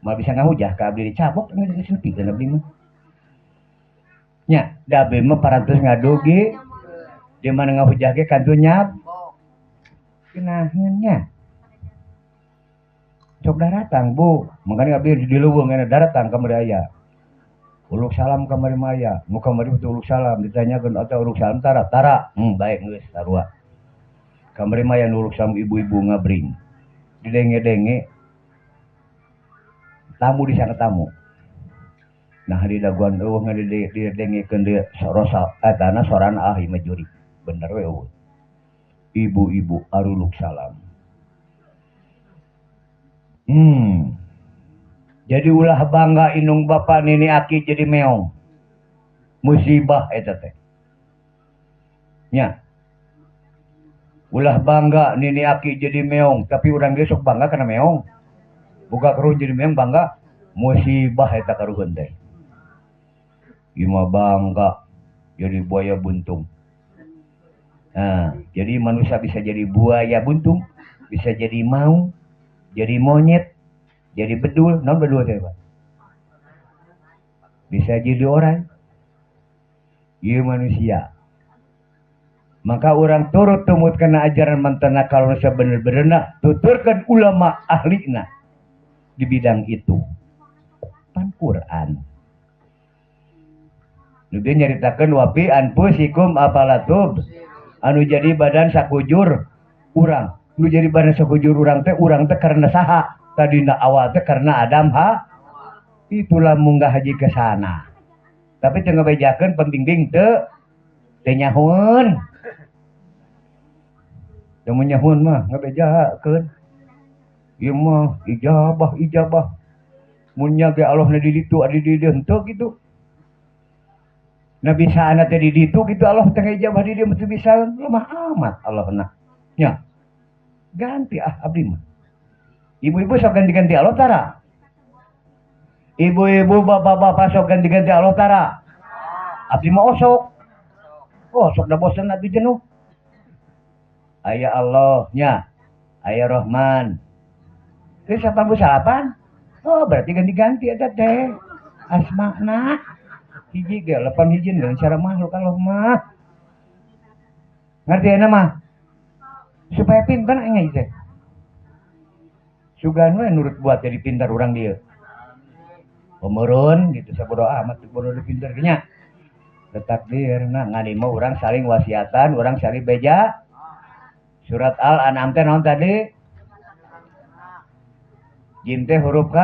Moal bisa ngahujah ka abdi dicabok geus nepikeun abdi mah. Nya, da abdi mah parantos ngadugi di mana ngahujah ge kantun nyab. Genaheun nya. Cok daratang Bu, makanya abdi di leuweung aya daratang ka kamari aya. Uluk salam kamari mah aya, nu kamari teh uluk salam ditanyakeun atau uluk salam tara tara. Baik geus sarua. Kamari mah aya nu uluk salam ibu-ibu ngabring. Didenge-denge tamu di sana tamu. Nah di daguan eueuh didengekeun di rosa etana soran ah ieu mah jurig. Bener we eueuh. Ibu-ibu aruluk salam. Jadi ulah bangga indung bapa nini aki jadi meong. Musibah eta teh. Nya. Ulah bangga nini aki jadi meong, tapi urang ge sok bangga kana meong. Boga karuhun jadi meong bangga, musibah eta karuhun teh. Ieu mah bangga jadi buaya buntung. Nah, jadi manusia bisa jadi buaya buntung, bisa jadi maung, jadi monyet, jadi bedul, non bedul teh Pak. Bisa jadi orang. Ieu manusia. Maka orang turut tumut kena ajaran mantena kalau sebener-benerna tuturkan ulama ahlina di bidang itu. Pan Quran. Nu dia nyaritakeun wapi anfusikum afalatub. Anu jadi badan sakujur urang. Nu jadi badan sakujur urang teh karena saha? Tadina awal teh karena Adam ha. Itulah munggah haji ke sana. Tapi teu ngabejakeun pembimbing teu teu nyahoeun. Teu nyahoeun mah ngabejakeun. Ieu mah ijabah ijabah. Mun nya ge Allah na di ditu adi di dieu henteu kitu. Nabi saana teh di ditu kitu Allah teh ngijabah di dieu mah teu bisa lemah amat Allah na. Nya. Ganti ah abdi mah. Ibu-ibu sok ganti-ganti Allah tara. Ibu-ibu bapak-bapak sok ganti-ganti Allah tara. Abdi mah osok. Oh, sok da bosen abdi jenuh. Aya Allah nya. Aya Rahman. Terus 88? Oh, berarti ganti-ganti eta teh. Asmana. Hiji ge 8 hiji dengan cara makhluk Allah mah. Ngerti ana mah? Supaya pintar engge teh. Sugan we nurut buat jadi pintar urang dieu. Pemurun gitu sabodo amat bodoh pintar nya. Takdir nah ngan mah urang saling wasiatan, urang saling beja. Surat Al-An'am teh naon tadi? Jim teh huruf K.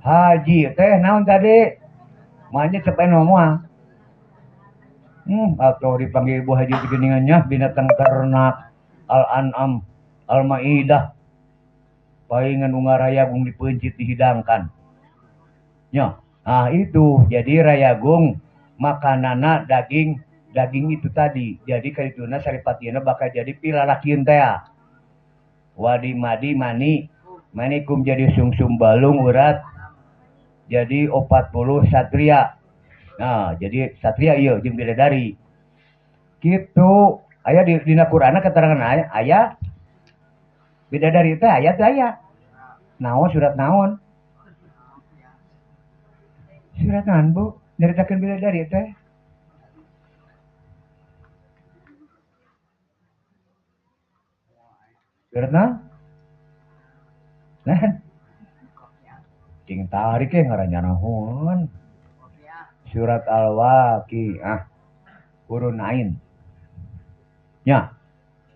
Haji teh naon tadi? Makanya cepen ngomong. Atau dipanggil Ibu Haji geningannya binatang ternak Al-An'am, Al-Maidah. Palingan unga rayagung dipencit dihidangkan. Nya, nah itu jadi rayagung makanana daging daging itu tadi. Jadi kaituna saripatieuna bakal jadi pilalakieun teh. Wadi madi mani manikum jadi sungsum balung urat jadi 40 satria. Nah, jadi satria ieu jeung bidadari. Kitu aya di dina Qur'an keterangan aya, aya bidadari teh aya teh aya. Naon surat naon? Surat naon Bu? Nyaritakeun bidadari teh. Surat naon? Nah. Cing tarik ge ngaranjanahoan. Surat Al-Waqiah huruf ain. Nya.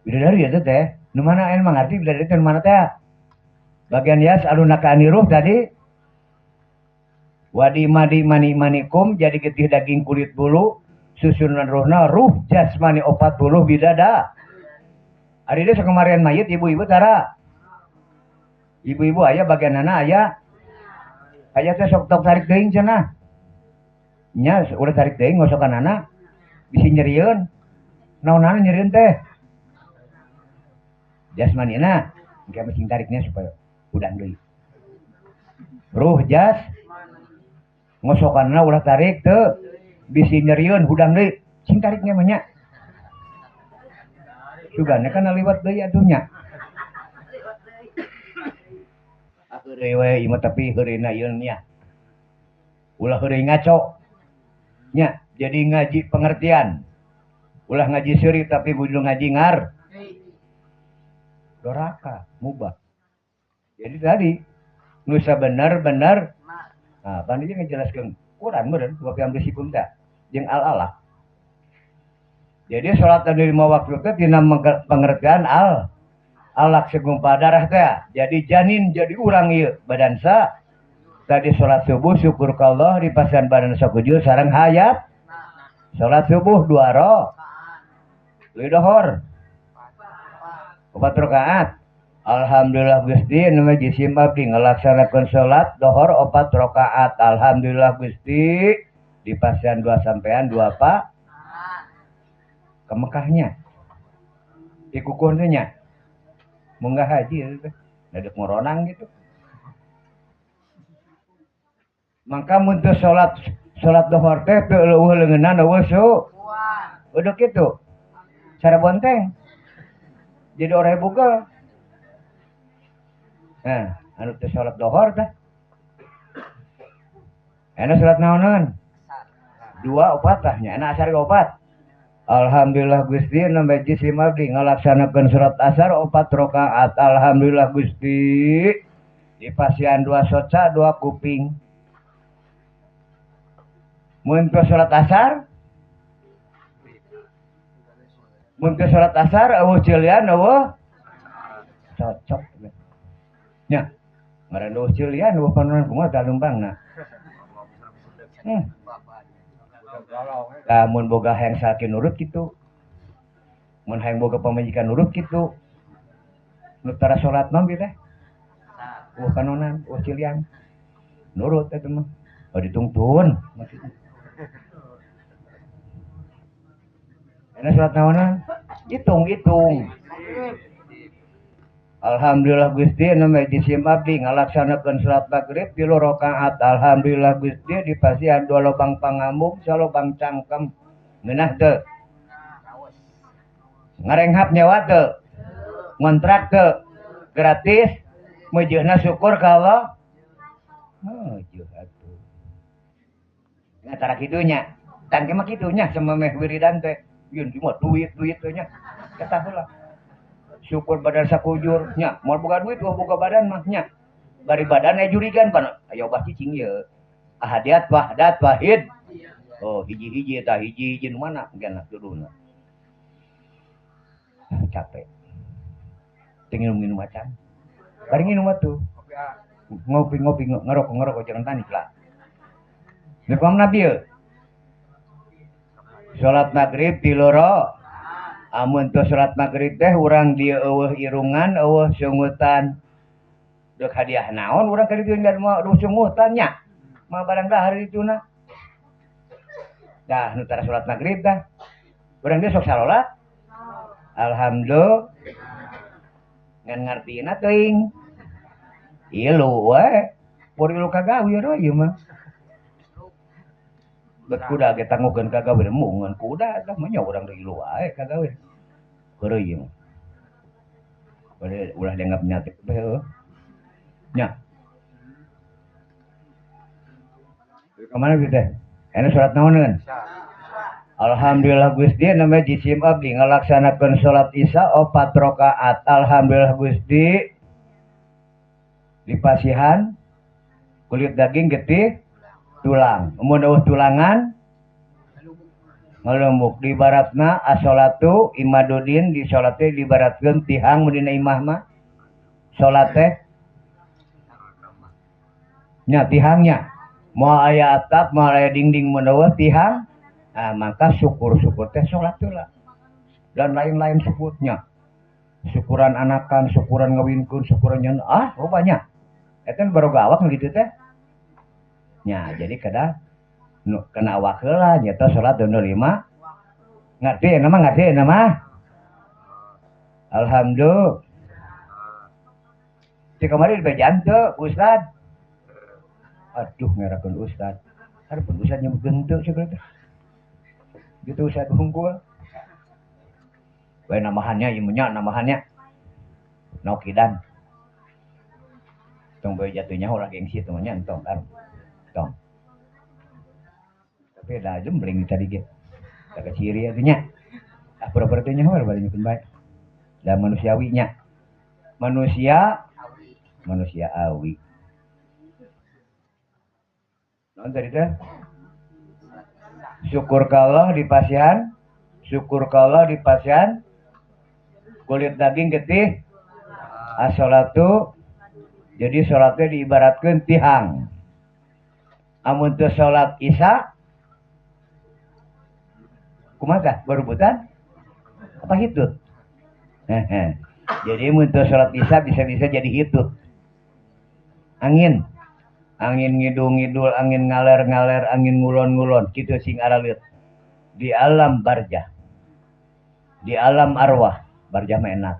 Bidadari eta teh. Nu mana ain mangarti bidadari teh nu mana teh? Bagian yas alunaka aniruh tadi. Wadi madi mani manikum jadi getih daging kulit bulu susunan ruhna ruh jasmani 40 bidada. Ari deui sakemarian mayit ibu-ibu tara. Ibu-ibu aya bagianana aya. Aya teh sok tok tarik teuing cenah. Nya ulah tarik teuing ngosokanana bisi nyerieun. Naonana nyerieun teh? Jasmanina engke mah sing tariknya supaya udang deui. Ruh jas ngosokanna ulah tarik teu bisi nyerieun hudang deui sing tariknya mah nya. Sugana kan liwat deui atuh nya. Heureuy we ieu mah tapi heureuna ieu nya. Ulah heureuy ngaco. Nya, jadi ngaji pengertian. Ulah ngaji seuri tapi kudu ngaji ngar. Doraka, mubah. Jadi tadi nu sabener-bener nah, pan ieu ngejelaskeun Quran meureun wa fi amrisikum teh jeung al-alaq. Jadi salat anu 5 waktu teh tina pengertian al alaq segumpal darah teh. Jadi janin jadi urang ieu badan sa. Tadi salat subuh syukur ka Allah dipasihan badan sakujur sareng hayat. Salat subuh 2 rakaat. Leuwih dohor 4 rakaat. Alhamdulillah Gusti nu jisim abdi ngalaksanakeun salat dohor 4 rakaat. Alhamdulillah Gusti dipasihan 2 sampean 2 pak. Ke Mekahnya. Dikukuh teh nya. Munggah haji teh. Dadek ngoronang gitu. Mangka mun teu salat dohor teh teu leuweuh leungeunna eueuh su. Udah kitu. Cara bonteng. Jadi orang bugel. Nah, anu teu salat dohor teh. Enak salat naonan? 2 4 tah nya, enak asar ge 4. Alhamdulillah Gusti nembe jisim abdi ngalaksanakeun salat asar 4 rakaat. Alhamdulillah Gusti dipasihan 2 soca 2 kuping. Mun teu salat asar? Mun teu salat asar eueuh ceulian eueuh cocok. Nya, ngaran eueuh ceulian eueuh panonan kumaha tah lumpangna. Lah mun boga hayang salaki nurut kitu. Mun hayang boga pamajikan nurut kitu. Nu tara salat mah teh. Eueuh panonan, eueuh ceulian. Nurut eta mah. Oh ditungtun maksudna. Enak salat naonan? Hitung-hitung. Alhamdulillah Gusti nu jisim abdi ngalaksanakeun salat maghrib 3 rakaat. Alhamdulillah Gusti dipasihan 2 lobang pangambung, salobang cangkem. Ngeunah teu? Ngarenghap nyawa teu? Ngontrak teu? Gratis? Meujeuna syukur ka Allah? Meujeun atuh. Nya tara kitu nya. Tan ge mah kitu nya samemeh wiridan teh. Yeun mah duit-duit teh nya. Eta heula. Syukur badan sakujur nya, moal boga duit wah boga badan mah nya. Bari badan aya jurigan pan aya obah cicing ieu. Ahadiat wahdat wahid. Oh, hiji-hiji eta hiji-hiji nu mana engke judulna. Capek. Teu nginum-nginum acan. Bari nginum atuh. Ngopi-ngopi ngerokok-ngerokok jangan panik lah. Deuk mana bieu? Salat maghrib 3 rakaat. Amun teu salat maghrib teh urang dieu eueuh irungan, eueuh sungutan. Deuk hadiah naon urang ka ditu mah eueuh sungutan nya. Mah barang dahar dituna. Dah nu tara salat maghrib tah. Urang dieu sok sarolat. Alhamdulillah. Ngan ngartina teuing. Ilu we. Por ilu kagawe we ieu mah. Bet kuda ge tangukeun kagawe mungan kuda tah mah nya urang deui ilu wae kagawe. Heureuy ieu mah. Bade ulah dianggap nyatik teh heueuh. Nya. Ka mana teh? Enak salat naoneun? Alhamdulillah Gusti namanya jisim abdi ngalaksanakeun salat Isya 4 rakaat. Alhamdulillah Gusti dipasihan kulit daging getih tulang. Mun eueuh tulangan ngalembuk di baratna as-sholatu imadudin di salat teh dibaratkeun tihang mun dina imah mah salat teh nya tihangnya moal aya atap moal aya dinding mun eueuh tihang. Nah, maka syukur-syukur teh salat heula dan lain-lain syukurnya. Syukuran anakan, syukuran ngawinkeun, syukuran nyen, ah rupanya. Eta baru gawak nu kitu teh. Nya, jadi kada nu kena awak heula nyata salat nu 5. Ngerti nama ngerti nama? Alhamdulillah. Di kamari dibejaan teu Ustad. Aduh ngerakeun Ustad. Hareupeun Ustad nyebutkeun teu segala teh. Gitu Ustad hungkul. Bae namahannya ieu nya namahannya. Nokidan. Tong bae jatuhnya ulah gengsi tong nya entong kan. Tong. Tapi da jembling tadi ge. Da keciri atuh nya. Ah pura-pura teh nyaho bari nyukeun bae. Da manusiawi nya. Manusia manusia awi. Naon tadi teh? Syukur ka Allah di pasihan, syukur ka Allah di pasihan, kulit daging getih, as-sholatu, jadi sholatnya diibaratkan tihang. Amun teu sholat isya, kumaha barubutan? Apa hitut? Jadi mun teu sholat isya bisa-bisa jadi hitut. Angin. Angin ngidul-ngidul, angin ngaler-ngaler, angin ngulon-ngulon, kitu sing araleut. Di alam barjah. Di alam arwah, barjah mah enak.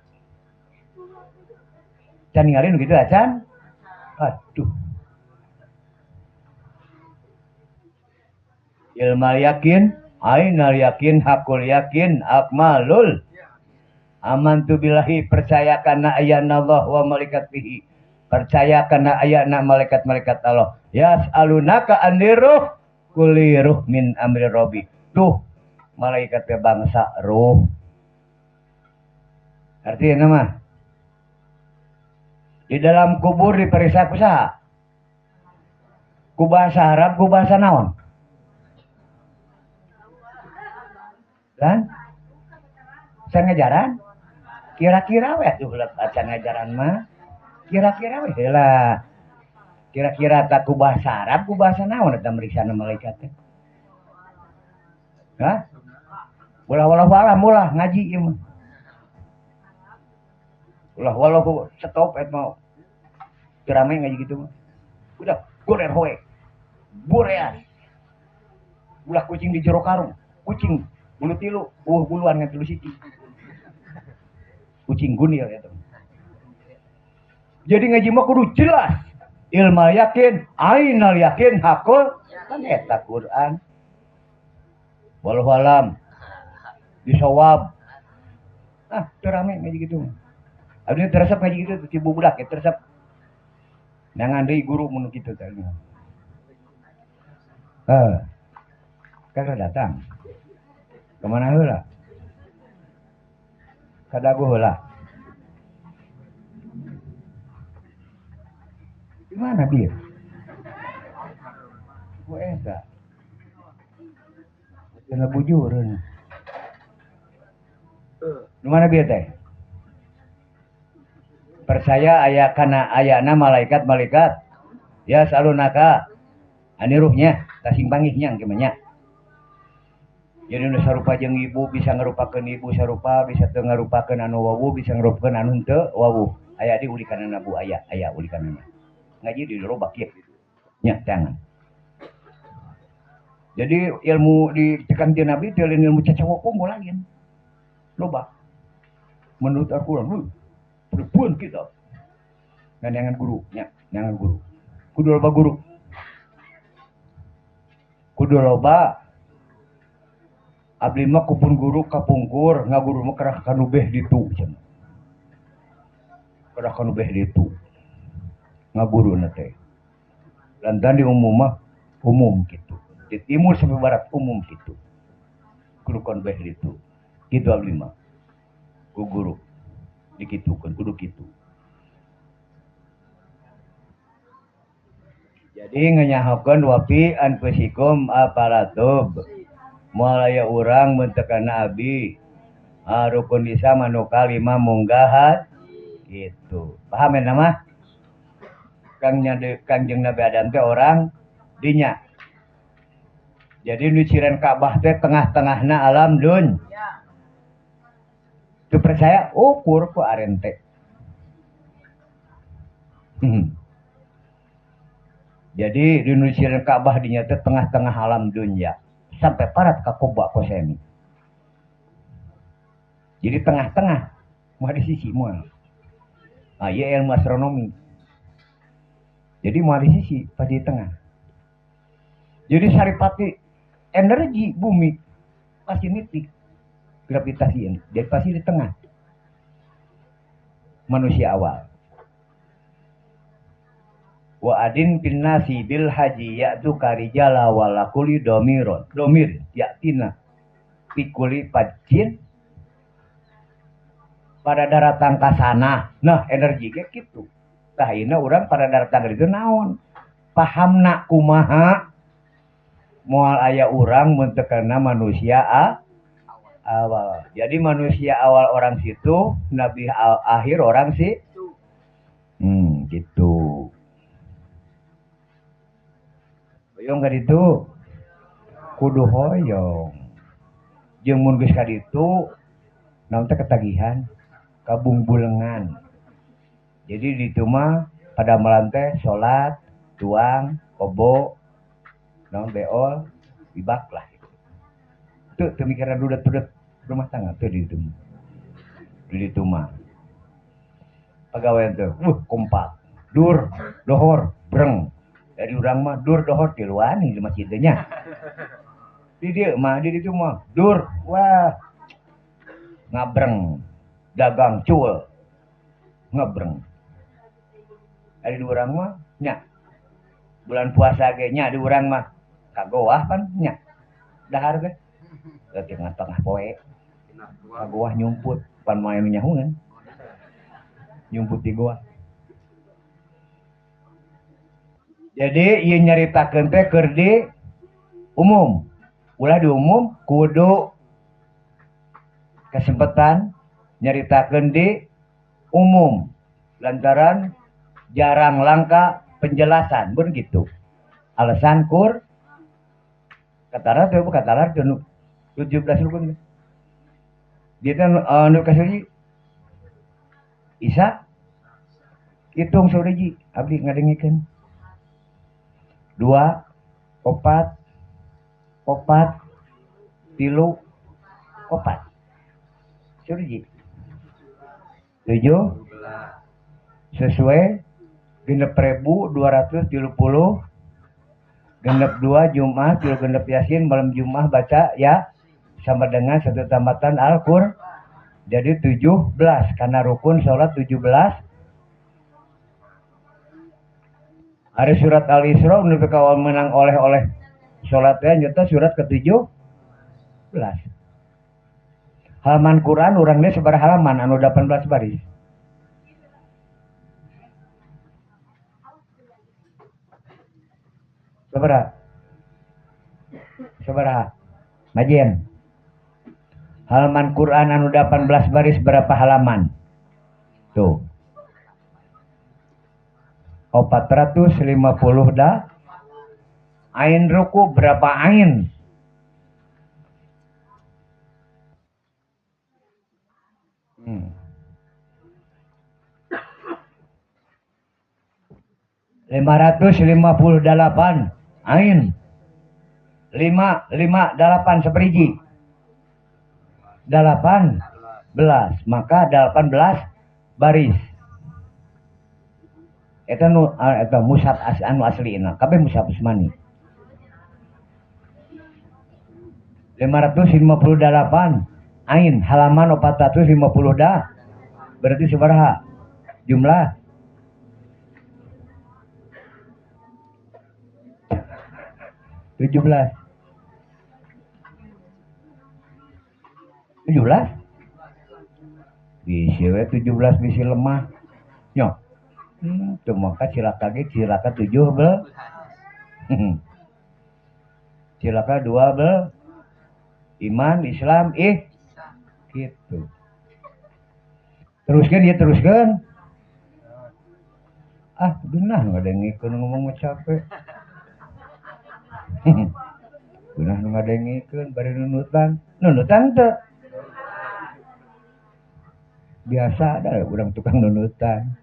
Can ninggalin gitu acan? Aduh. Ilmal yakin, ainal yakin, hakul yakin, akmalul. Amantu billahi, percaya kana ayana Allah wa malaikatihi. Percaya kana ayana malaikat-malaikat Allah. Yas'alunaka aniruh kuliruh min amri rabbi. Tuh malaikat bangsa ruh. Artinya mah di dalam kubur diperiksa ku saha? Ku bahasa Arab, ku bahasa naon? Kan? Saya ngajaran? Kira-kira we atuh acan ngajaran mah. Kira-kira we heula. Kira-kira tak ku bahasa Arab, ku bahasa naon eta meriksana malaikat teh? Hah? Ulah ulah ulah ngaji ieu mah. Ulah walau ku stop et mau. Teu rame ngaji kitu mah. Udah gorer hoe. Boreas. Ulah kucing di jero karung, kucing bulu tilu, eueuh buluan ngan tilu siki. Kucing gunil eta. Jadi ngaji mah kudu jelas. Ilmal yakin, ainal yakin, hakul kan eta Quran. Wallahu alam. Disawab. Ah, teu rame ngaji kitu mah. Abdi teresep ngaji kitu ti bubudak ya teresep. Nangan deui guru mun kitu teh. Heh. Kakak datang. Kemana heula? Ka Dago heula. Di mana bir? Ku eta. Cenah bujureun. Di mana bir teh? Percaya aya kana ayana malaikat-malaikat. Ya salunaka aniruhnya kasing pangihnya engke mah nya. Jadi nu sarupa jeung ibu bisa ngarupakeun ibu sarupa, bisa teu ngarupakeun anu wawuh, bisa ngarupakeun anu henteu wawuh. Aya di ulikanana bu aya, aya ulikanana. Ngaji di gerobak kieu. Nya tangan. Jadi ilmu di tekan ti Nabi teh lain ilmu cacawok unggul lain. Loba. Menurut Al-Qur'an, perempuan kita. Ngan guru, nya, ngan guru. Kudu loba guru. Kudu loba abdi mah kupun guru kapungkur, ngaguru mah kerah kanubeh ditu cenah. Kerah kanubeh ditu. Ngaguruna teh. Lantaran di umum mah umum gitu. Di timur sampai barat umum gitu. Kudu kon bae ditu. Kitu abdi mah. Ku guru dikitukeun kudu kitu. Jadi nganyahokeun wapi anfusikum aparatub. Moal aya urang mun teu kana abdi. Rukun Islam anu kalima munggahan gitu. Paham ya nama? Kangjeng Nabi Adam teh orang dinya. Jadi nu ciren Ka'bah teh tengah-tengahna alam dun. Teu percaya ukur ku arente. Jadi di nu ciren Ka'bah dinya teh tengah-tengah alam dunya sampai parat ka Kuba kosemi. Jadi tengah-tengah moal di sisi moal. Ah ieu ilmu astronomi. Jadi moal di sisi pasti di tengah. Jadi saripati energi bumi pasti nitik gravitasi ini. Jadi pasti di tengah. Manusia awal. Wa adin pinnasi bil haji ya'tu karijala walakuli domiron. Domir ya'tina pikuli pajin pada daratan kasana. Nah energi ge kitu. Tah ayeuna urang pada daratan itu naon? Pahamna kumaha? Moal aya urang mun teu kana manusia awal. Jadi manusia awal orang situ, nabi akhir orang si. Gitu. Hoyong ka ditu? Kudu hoyong. Jeung mun geus ka ditu, naon teh ketagihan, kabungbulengan. Jadi di ditu mah pada malam teh salat, tuang, kobo, naon beol, ibak lah. Tuh teu mikiran dudet-dudet rumah tangga tuh di ditu. Di ditu mah. Pagawean teh, kompak. Dur, dohor, breng. Dari urang mah dur dohor tiluan di masjid teh nya. Di dieu mah di ditu mah dur, wah. Ngabreng. Dagang cul. Ngabreng. Ari di urang mah nya. Bulan puasa ge nya di urang mah kagoah pan nya. Dahar ge. Leutik tengah poe. Kagoah nyumput pan moal anu nyahungan. Nyumput di goa. Jadi ieu nyaritakeun teh keur di umum. Ulah di umum kudu kesempatan nyaritakeun di umum. Lantaran jarang langka penjelasan pun gitu. Alasan kur katara teh katara 17 rukun. Dia teh nu kasih Isa hitung sauriji abdi ngadengikeun. 2 4 4 3 4 sauriji 7 sesuai 6.230 genep 2 Jumat 3 genep Yasin malam Jumat baca ya sama dengan satu tamatan Al-Qur'an jadi 17 karena rukun sholat 17. Hari surat Al-Isra nu kawal menang oleh-oleh sholatnya nyata surat ke-17. Halaman Quran urangnya sabaraha halaman anu 18 baris. Sabaraha? Sabaraha? Majen. Halaman Quran anu 18 baris berapa halaman? Tuh. 450 dah. Ain ruku berapa ain? Hmm. 558 ain. 558 seperiji. 18, maka 18 baris. Eta nu eta mushaf anu aslina, kabeh mushaf Utsmani. 558 ain halaman 450 dah. Berarti sabaraha jumlah? 17. 17 bisi we 17 bisi lemah nyo. Teu maka cilaka ge cilaka 17. Cilaka 2 iman Islam gitu. Teruskan ya teruskan. Ah genah ngadengikeun ngomong mah capek. Genah nu ngadengikeun bari nunutan. Nunutan teu. Biasa ada urang tukang nunutan.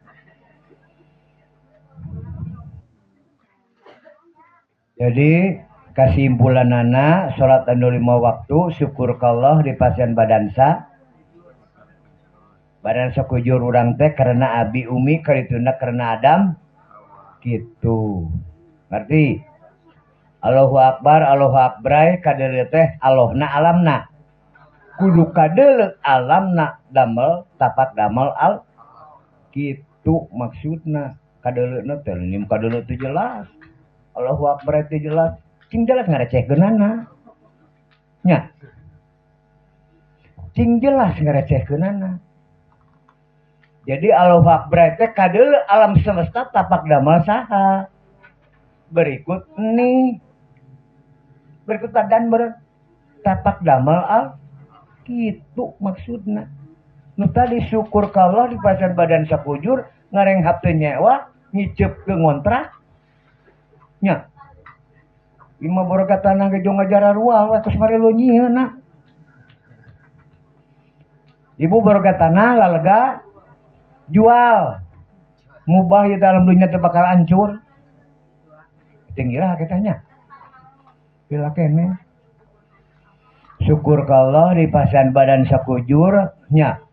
Jadi kesimpulanana salat anu 5 waktu syukur ka Allah di pasien badan sa. Badan sakujur urang teh karena abi umi karituna karena Adam gitu. Ngerti? Allahu akbar, Allahu akbar kadeuleu teh Allahna alamna. Kudu kadeuleu alamna damel tapak damel al gitu maksudna. Kadeuleuna teh nim kadeuleu teh jelas. Allahu akbar teh jelas. Cing jelas ngarecehkeunana. Nya. Cing jelas ngarecehkeunana. Jadi Allahu akbar teh kadeuleu alam semesta tapak damel saha. Berikut nih. Berikut badan ber tapak damel al kitu maksudna. Nu tadi syukur ka Allah di pasar badan sakujur ngarenghap teu nyewa ngiceup ke ngontrak. Nya. Lima boga tanah ge jong ngajararua we tos mari lu nyieunna. Ibu boga tanah lalega jual. Mubah ieu dalam dunia teh bakal hancur. Tinggilah kitanya. Pila kene. Syukur ka Allah di pasan badan sakujur nya.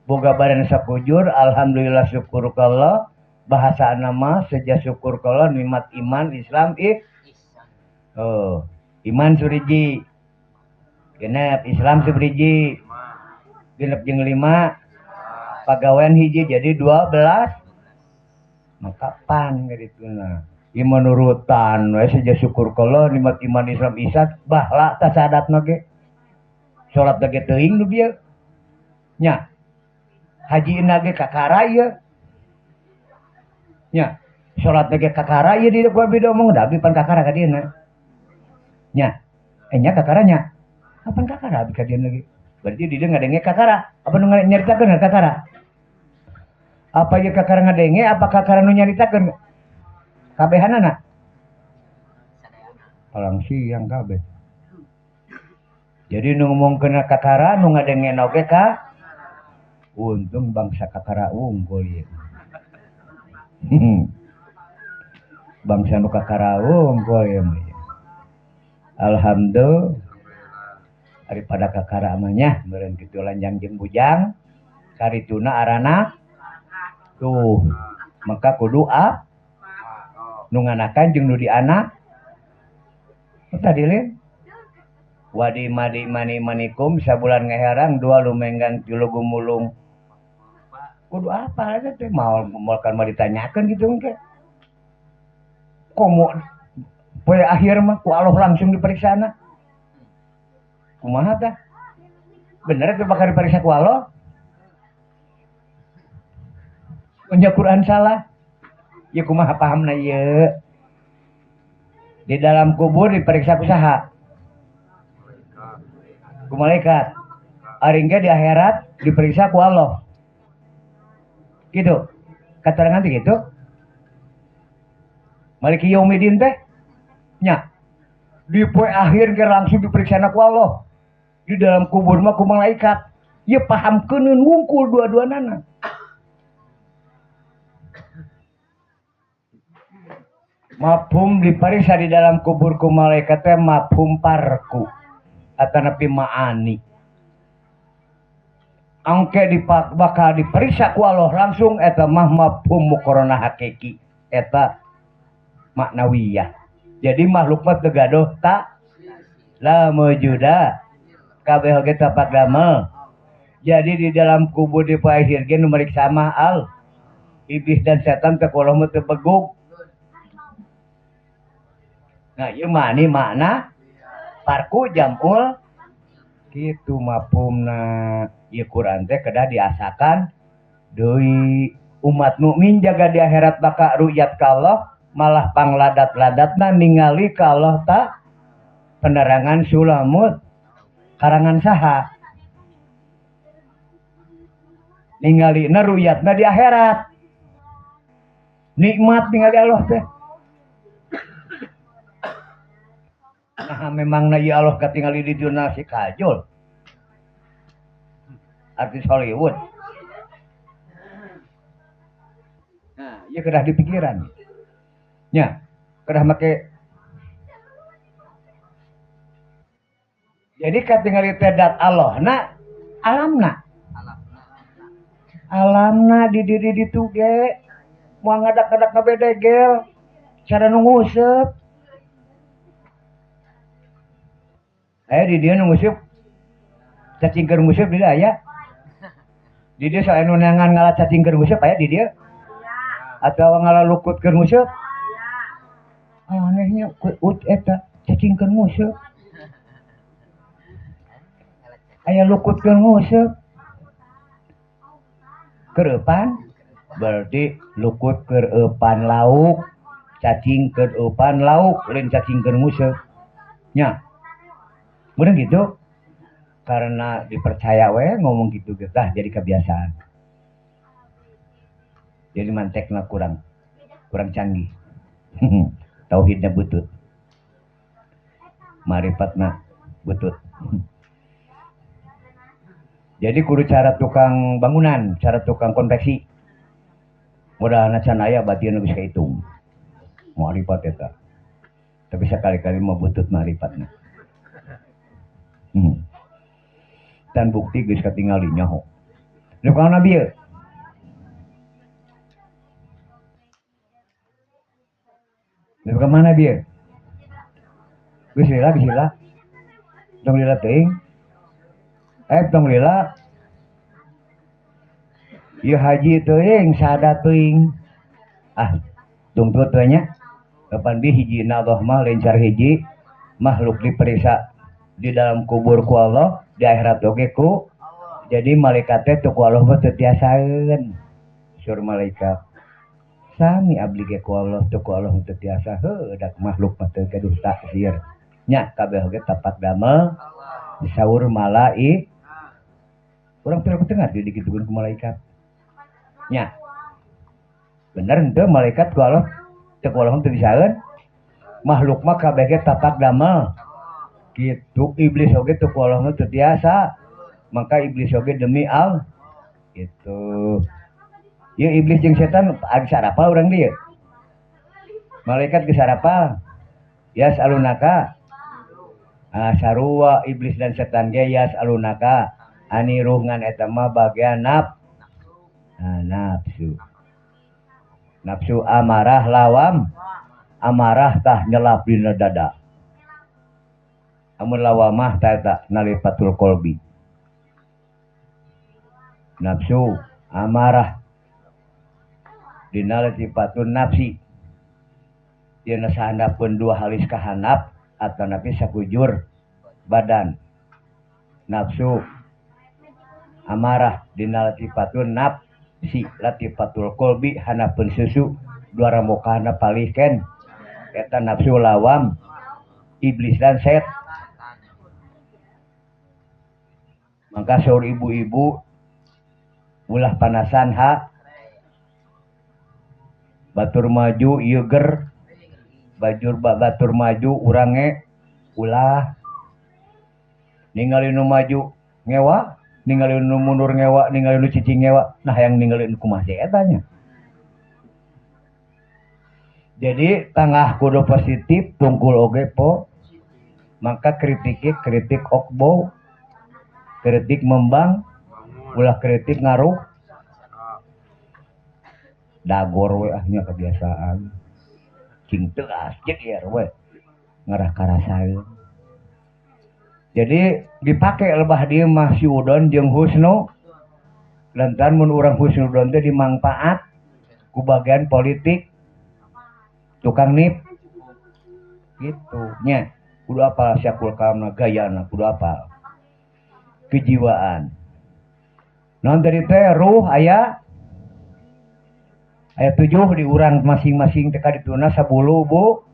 Boga badan sakujur alhamdulillah syukur ka Allah. Bahasa nama seja syukur ka Allah nikmat iman Islam Oh, iman suriji. Genep Islam suriji. Genep jeung 5. Pagawean hiji jadi 12. Maka pan kitu na. Ieu menurutan we seja syukur ka Allah nikmat iman Islam ihsan bahlak ta sadatna ge. Salat ge teuing nu bieu. Nya. Hajina ge kakara ieu. Nya. Salat ge kakara ieu di ku abi omong da abi pan kakara ka dieuna. Nya. Nya kakaranya. Apan kakara abi ka dieuna ge. Berarti di dieu ngadenge kakara. Apa nu nyaritakeun kakara? Apa ieu kakara ngadenge apa kakara nu nyaritakeun? Kabehanana. Palang siang kabeh. Jadi nu ngomongkeun kakara nu ngadenge oge ka untung bangsa kakara unggul ieu. Bangsa nu kakara unggul ieu mah. Alhamdulillah daripada kakara mah nya meureun kitu lanjang jeung bujang karituna arana tuh maka kudu nu nganakan jeung nu dianak tadi lin wadi madi mani manikum sabulan ngeherang dua lumenggang tilu gumulung kudu apa eta teh maol kan mah ditanyakeun kitu engke komo poe akhir mah ku Allah langsung diperiksana kumaha tah bener teh bakal diperiksa ku Allah punya Quran salah ya kumaha pahamna ieu di dalam kubur diperiksa ku saha ku malaikat ari engke di akhirat diperiksa ku Allah gitu katarangan teh gitu Maliki yaumidin teh nya di poe akhir ge langsung diperiksa ku Allah di dalam kubur mah ku malaikat ieu pahamkeuneun wungkul dua-duanana. Mafhum diperiksa di dalam kubur ku malaikat teh mafhum parku atanapi ma'ani. Angke bakal diperiksa ku Allah langsung eta mah mafhum muqaranah hakiki eta maknawiyah. Jadi makhluk mah teu gaduh ta la maujuda kabeh oge tapak damel. Jadi di dalam kubur di poe akhir ge nu mariksa mah al iblis dan setan teh ku Allah mah teu begug. Nah, ieu mah ni makna parku jamul Kitu mafhumna ieu Quran teh kedah diasakan deui umat mukmin jaga di akhirat baka ru'yat ka Allah malah pangladat-ladatna ningali ka Allah ta penerangan sulamut karangan saha ningalina ru'yatna di akhirat nikmat ningali Allah teh. Nah memang na ieu Allah katingali di dunia si kajul artis Hollywood. Nah ieu kedah dipikiran nya kedah make. Jadi katingali teh dat Allah na alamna alamna di diri ditu ge moal ngadak-ngadak ngabedegel cara nu nguseup. Aya di dieu nu nguseup cacing keur nguseup di dieu aya. Di dieu sae nu neangan ngala cacing keur nguseup aya di dieu. Atawa ngala lukut keur nguseup. Anehnya ut eta cacing keur nguseup. Aya lukut keur nguseup. Kereupan berarti lukut kereupan lauk, cacing kereupan lauk, lain cacing keur nguseup. Nya. Bener gitu? Karena dipercaya we ngomong gitu getah jadi kebiasaan. Jadi mantekna kurang canggih. Tauhidna butut. Marifatna butut. Jadi kudu cara tukang bangunan, cara tukang konveksi. Modalna can aya batin geus kahitung. Marifat eta. Tapi sekali-kali mah butut marifatna. Dan bukti geus katingali nyaho. Nu ka nabi ieu? Nu ka mana bieu? Geus lila, geus lila. Tong lila teuing. Tong lila. Ieu haji teuing, sada teuing. Ah, tungtut we nya. Kapan bi hijina Allah mah lencar hiji makhluk diperiksa di dalam kubur ku Allah, di akhirat oge ku. Jadi malaikat teh ku Allah mah teu tiasaeun. Sur malaikat. Sami abdi ge ku Allah teu ku Allah teu tiasa heuh dak makhluk mah teu gaduh taksir. Nya kabeh oge tapak damel disaur malaik. Urang teu teu ngarti dikitukeun ku malaikat. Nya. Bener henteu malaikat ku Allah teu ku Allah teu bisaeun. Makhluk mah kabeh ge tapak damel. Gitu iblis oge teu ku Allah mah teu tiasa. Maka iblis oge demi Allah gitu. Ieu iblis jeung setan geus arapal urang dieu. Malaikat geus arapal. Yas'alunaka. Ah sarua iblis dan setan ge yas'alunaka ani ruh ngan eta mah bagian nafsu. Nafsu amarah lawam, amarah tah nyelap dina dada. Amun lawamah tah eta nalifatul qalbi. Nafsu amarah dina latifatun nafsi. Dina sahandapeun dua halis kahandap atau napi sakujur badan. Nafsu amarah dina latifatun nafsi latifatul qalbi handapeun susu dua ramokana palihkeun eta nafsu lawam iblis dan set. Maka saur ibu-ibu ulah panasan ha batur maju ieu ger bajur batur maju urang ge ulah ningali nu maju ngewa ningali nu mundur ngewa ningali nu cicing ngewa nah hayang ningali nu kumaha sih eta nya. Jadi tangah kudu positif tungkul oge po maka kritik kritik okbo kritik membang ulah kritik ngaruh dagor we ahnya kebiasaan cing teas jeger we ngarah karasaeun. Jadi dipake lebah dieu mah si udon jeung husnu lantaran mun urang husnudon teh dimangpaat ku bagian politik tukang nip gitu nya kudu apal syakul kalamna gayana kudu apal. Kejiwaan. Non tadi teh ruh aya 7 di urang masing-masing teh kadituna 10 bu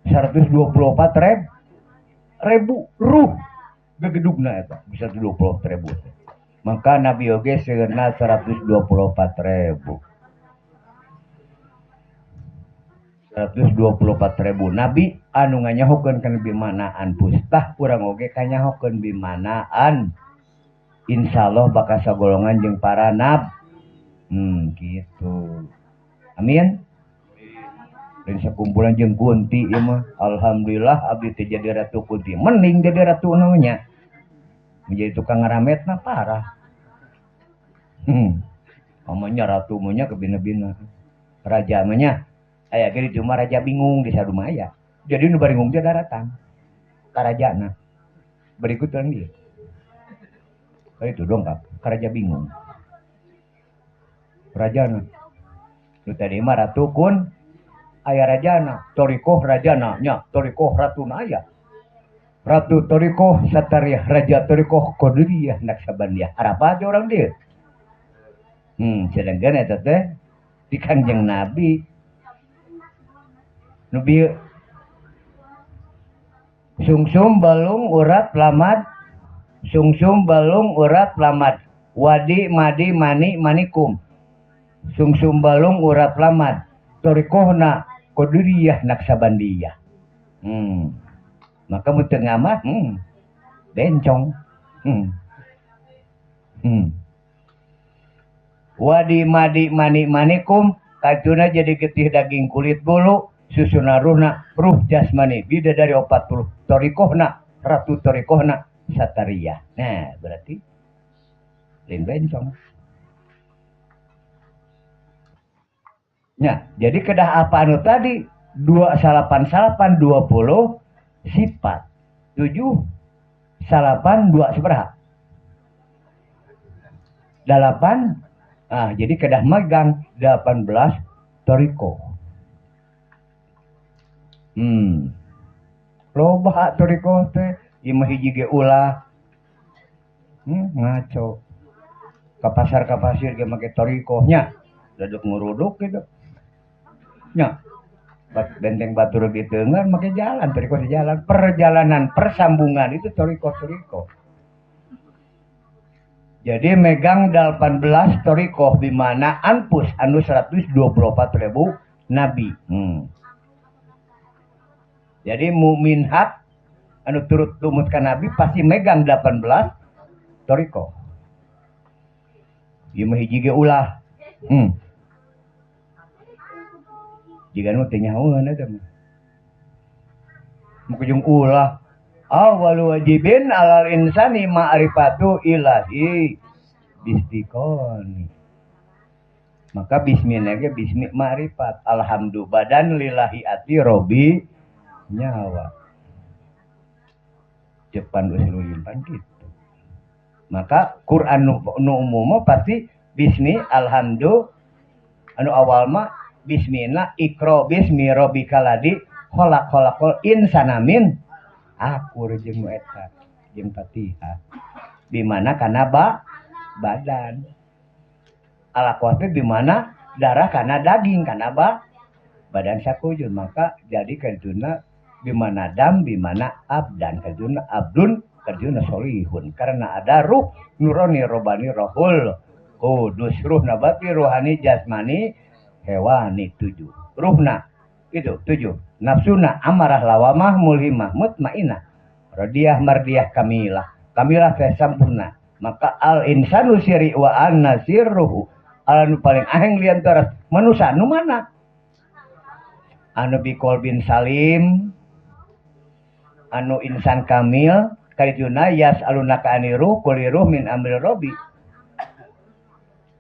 124 ribu ruh gegedugna eta bisa 20 ribu. Maka Nabi oge seurna 124 ribu. 124 ribu Nabi anu nganyahokeun kana bimanaan pustah urang oge kanyahokeun bimanaan. Insyaallah bakal sagolongan jeung para nab. Gitu. Amin. Lain sakumpulan jeung Kunti ieu mah. Alhamdulillah abdi teh jadi ratu Kunti. Mending jadi ratu namanya. Menjadi tukang ngaramet mah parah. Amanya ratu mah nya kebina-bina. Raja mah nya aya ge cuma raja bingung di Sadumaya. Jadi nu baringung teh daratan. Karajana. Berikut urang dieu. Itu dongkap, karaja bingung. Rajana. Nu tadi mah ratu kun aya rajana, torikoh rajana nya, torikoh ratuna aya. Ratu torikoh satariyah, raja torikoh qadiriyah naksabandiyah. Arapa teh urang dieu? Sedangkan eta teh di Kangjeng Nabi. Nu bieu sungsum balung urat lamad, sungsum balung urat lamad, wadi madi mani manikum. Sungsum balung urat lamad, torikohna qadiriyah naksabandiyah. Maka mun teu ngamah, bencong. Wadi madi mani manikum kacuna jadi getih daging kulit bulu, susuna ruhna ruh jasmani bidadari 40 torikohna ratu torikohna satariyah. Nah, berarti lain bencong. Nah, jadi kedah apa anu tadi 2 salapan salapan 20 sifat 7 salapan 2 sabaraha? 8. Ah, jadi kedah megang 18 toriko. Loba toriko teh ieu mah hiji ge ulah. Ngaco. Ka pasar ka pasir ge make toriko nya. Daduk nguruduk gitu. Nya. Benteng batur di tengah make jalan, toriko jalan, perjalanan persambungan itu toriko-toriko. Jadi megang 18 torikoh di mana anpus anu 124 ribu nabi. Jadi mukmin hak anu turut tumut ka nabi pasti megang 18 torikoh. Ieu mah hiji ge ulah. Jiga nu teu nyahoeun eta mah. Mukujung ulah. Awwalu wajibin alal insani ma'rifatu ilahi bistiqoni. Maka bismillah ge bismi ma'rifat. Alhamdulillah badan lillahi ati robi nyawa. Cepan usul pan gitu. Maka Quran nu umum pasti bismi alhamdulillah anu awal mah bismillah ikro bismi rabbikal ladzi khalaq khalaqal insana min akur jeung eta jeung Fatihah. Di mana kana badan. Alaqah teh di mana darah kana daging kana badan sakujur. Maka jadi kaduna di mana dam di mana abdan kaduna abdun kaduna solihun karena ada ruh nurani robani rohul kudus ruh nabati rohani jasmani hewani 7 ruhna itu 7 nafsuna amarah lawamah mulhimah mutmainah radiah mardiah kamilah kamilah teh sampurna. Maka al insanu siri wa anna sirruhu anu paling aheng liantara manusia nu mana anu biqolbin salim anu insan kamil karituna yas'alunaka aniruh kuliruh min amri robbi.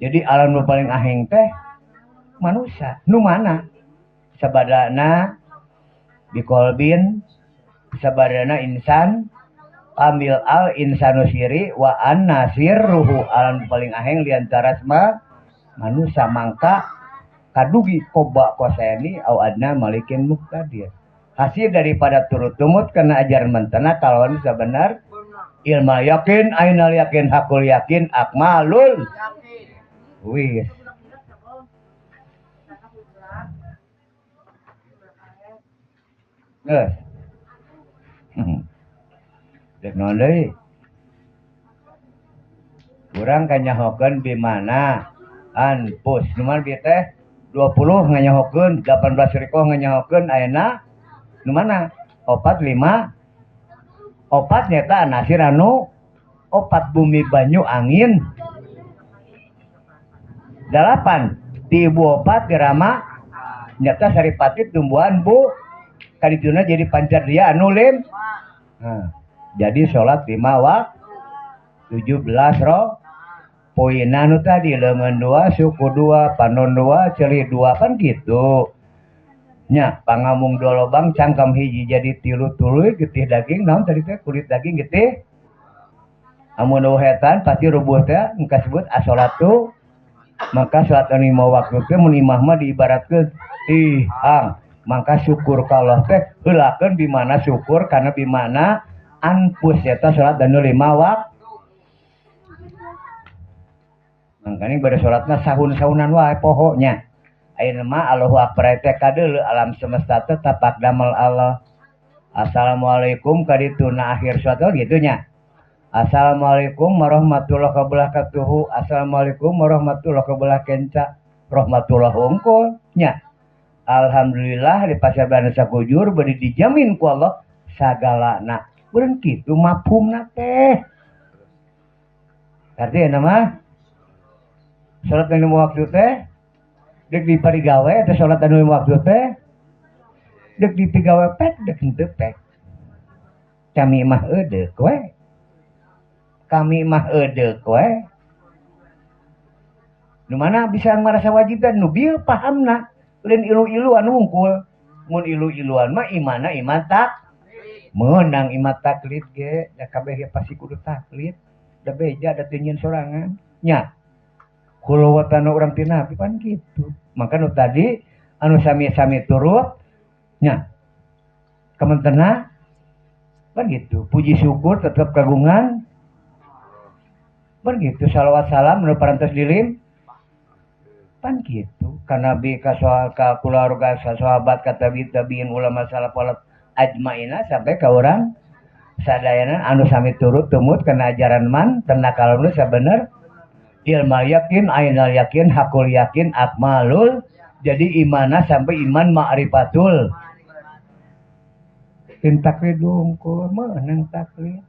Jadi alam nu paling aheng teh manusia nu mana sabadana biqolbin sabadana insan amil al insanu siri wa anna sirruhu alam paling aheng liantara sama manusia. Mangka kadugi koba koseni au adna malikin muqtadir. Hasil daripada turut tumut karena ajaran mentena kalau bisa benar Ilmu yakin, ainal yakin, hakul yakin, akmalul wis. Geus. Dek naon deui? Urang kanyahokeun bimana anfus. Nu mana bieu teh 20 nganyahokeun, 18 rikoh nganyahokeun ayeuna nu mana? 4 5 opat nyata anasir anu opat bumi banyu angin 8 ti ibu opat dirama nyata saripati tumbuhan bu kadituna jadi pancar dia anu lim. Nah, jadi salat 5 waktu 17 ro poina nu tadi leungeun 2 suku 2 panon 2 ceuli 2 kan gitu. Nya pangamung dua lobang cangkem hiji jadi tilu tuluy getih daging naon tadi teh kulit daging getih amun hetan pasti rubuh teh engka sebut asolatu maka salat anu lima waktu teh mun imah mah diibaratkeun tihang maka syukur ka Allah teh heulakeun di mana syukur karena di mana anfus eta salat anu lima waktu mangkane bade salatna sahun-sahunan wae poho nya. Ayeuna mah Allahu Akbar teh kadeuleu alam semesta teh tapak damel Allah. Assalamualaikum kadituna akhir suatu gitu nya. Assalamualaikum warahmatullahi wabarakatuh. Assalamualaikum warahmatullahi wabarakatuh. Rahmatullah hungkul nya. Alhamdulillah di pasar Bandar Sakujur beuki dijamin ku Allah sagalana. Beureun kitu mafhumna teh. Artinya mah salat lima waktu teh dek di parigawe teh salat anu lima waktu teh dek di pigawe pek dek henteu pek. Kami mah eudeuk we. Kami mah eudeuk we. Nu mana bisa merasa wajib dan nu bieu pahamna lain ilu-iluan wungkul. Mun ilu-iluan mah imana iman tak meunang iman taklid ge da kabeh ge pasti kudu taklid. Da beja da teu nyieun sorangan nya. Kulawatana urang ti Nabi pan kitu. Maka nu tadi anu sami-sami turut nya kementena pan gitu. Puji syukur tetap kagungan pan gitu. Salawat salam nu parantos dilim pan gitu. Ka Nabi ka ka kulawarga ka sahabat ka tabi'in tabi'in ulama salaf wal ajmaina sampai ka urang sadayana anu sami turut tumut kana ajaran man tena kalonu sabener ilmu yakin, ainal yakin, hakul yakin, akmalul. Jadi imana sampai iman ma'rifatul. Tim taklid dungkul, meunang taklid.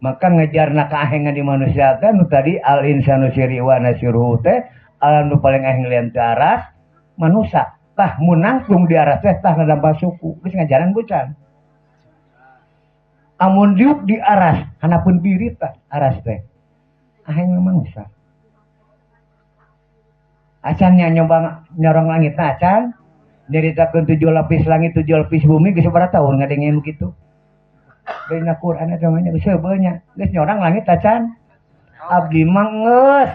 Maka ngejarna kaahengan di manusia teh nu tadi al insanu siri wa nasiruhu teh alam nu paling aheng lian teh aras manusia. Tah mun nangtung di aras teh tah ngadampa suku geus ngajaran bucan. Amun diuk di aras hanapun biri tah aras teh. Aheng manusia. Acan nya nyoba nyorong langit na acan nyaritakeun 7 lapis langit 7 lapis bumi geus sabaraha tahun ngadengin kitu. Dina Quran eta mah geus heubeul nya. Geus nyorang langit acan. Abdi mah geus.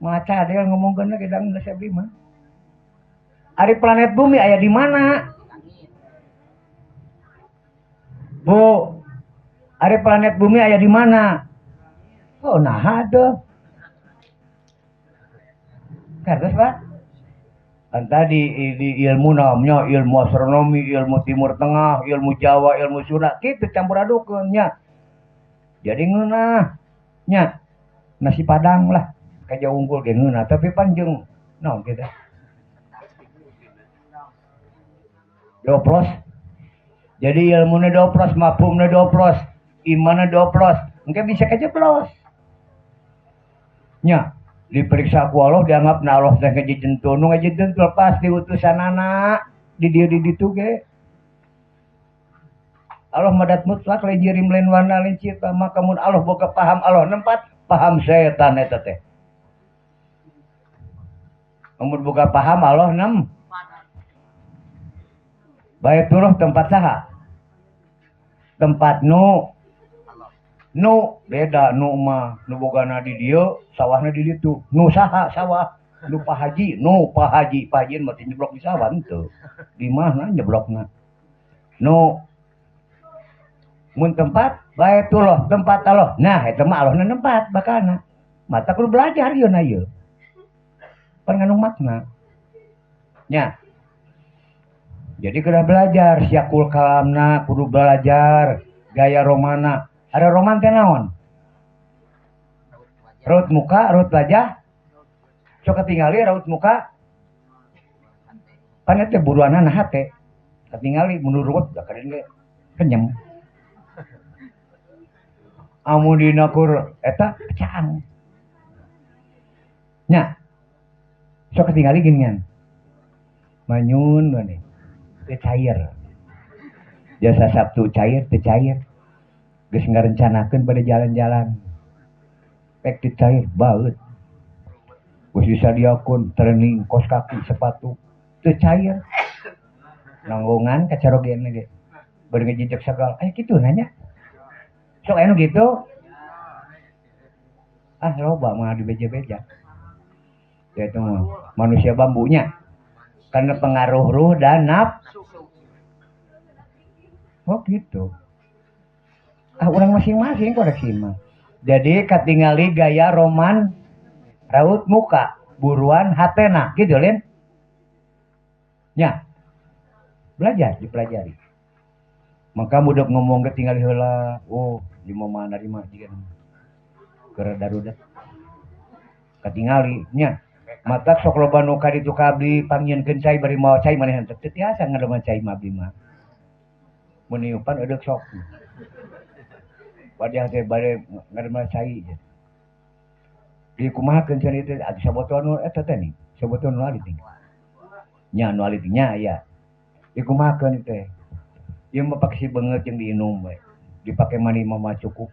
Maca adil ngomongkeun ge da geus abdi mah. Ari planet bumi aya di mana? Bu, ari planet bumi aya di mana? Oh, nah tuh. Kartos, Pak. Kan tadi di ilmu namanya ilmu astronomi, ilmu Timur Tengah, ilmu Jawa, ilmu Sunda, kitu campur adukeun nya. Jadi ngeunah nya. Nasi Padang lah, kaja unggul ge ngeunah, tapi panjang naon kitu. Doplos. Jadi ilmuna doplos, mafhumna doplos, imanna doplos, engke bisa kejeblos. Nya, diperiksa ku Allah dianggap na Allah teh ngajejentul, nu ngajejentul pasti utusanana di dieu di ditu ge. Allah madat mutlak lain jirim lain warna lain cipta, maka mun Allah boga paham Allah nempat paham setan eta teh. Mun boga paham Allah nem. Baitullah tempat saha? Tempat nu. Nu beda nu mah nu bogana di dieu sawahna di ditu. Nu saha sawah? Nu Pak Haji, nu Pak Haji, Pak Haji mah nyeblok di sawah henteu. Di mana nyeblokna? Nu Mun tempat Baitullah, tempat Allah. Nah, eta mah Allahna nempat bakalna. Mata kudu belajar ieu na ieu. Pan ngandung makna. Nya. Jadi kudu belajar siakul kalamna, kudu belajar gaya romana. Ada roman teh naon? Raut muka, raut wajah. Sok katingali raut muka. Pan eta buruanana hate. Katingali mun ruwet da kadieu ge kenyem. Amun dina kur eta caang. Nya. Sok katingali geuningan. Manyun we teu cair. Jasa Sabtu cair teu cair. Geus ngarencanakeun bade jalan-jalan. Pek teu cair baeut. Geus disadiakeun training kos kaki sepatu teu cair. Nanggungan ka carogena ge. Bari ngejejek sagala. Aya kitu nanya. Sok aya nu kitu. Ah loba mah dibeja-beja. Ya itu mah manusia bambunya. Karena pengaruh ruh dan nafsu. Oh gitu. Ah urang masing-masing koreksi mah. Jadi katingali gaya roman raut muka, buruan hatena gitu lin. Ya. Belajar, dipelajari. Maka budak ngomong ge tingali heula, oh di mah narima jiga keur darudat. Katingali nya. Mata sok loba nu ka ditu ka abdi pangnyieunkeun cai bari mawa cai manehna teh teu tiasa ngadoman cai mah abdi mah. Mun niupan eudeuk sok. Wajah teh bade ngadoman cai. Dikumahakeun cenah teh atuh sabotol nu eta teh nih, sabotol nu alit nih. Nya nu alit nya aya. Dikumahakeun teh. Ieu mah pake si beungeut jeung diinum we. Dipake mani mah cukup.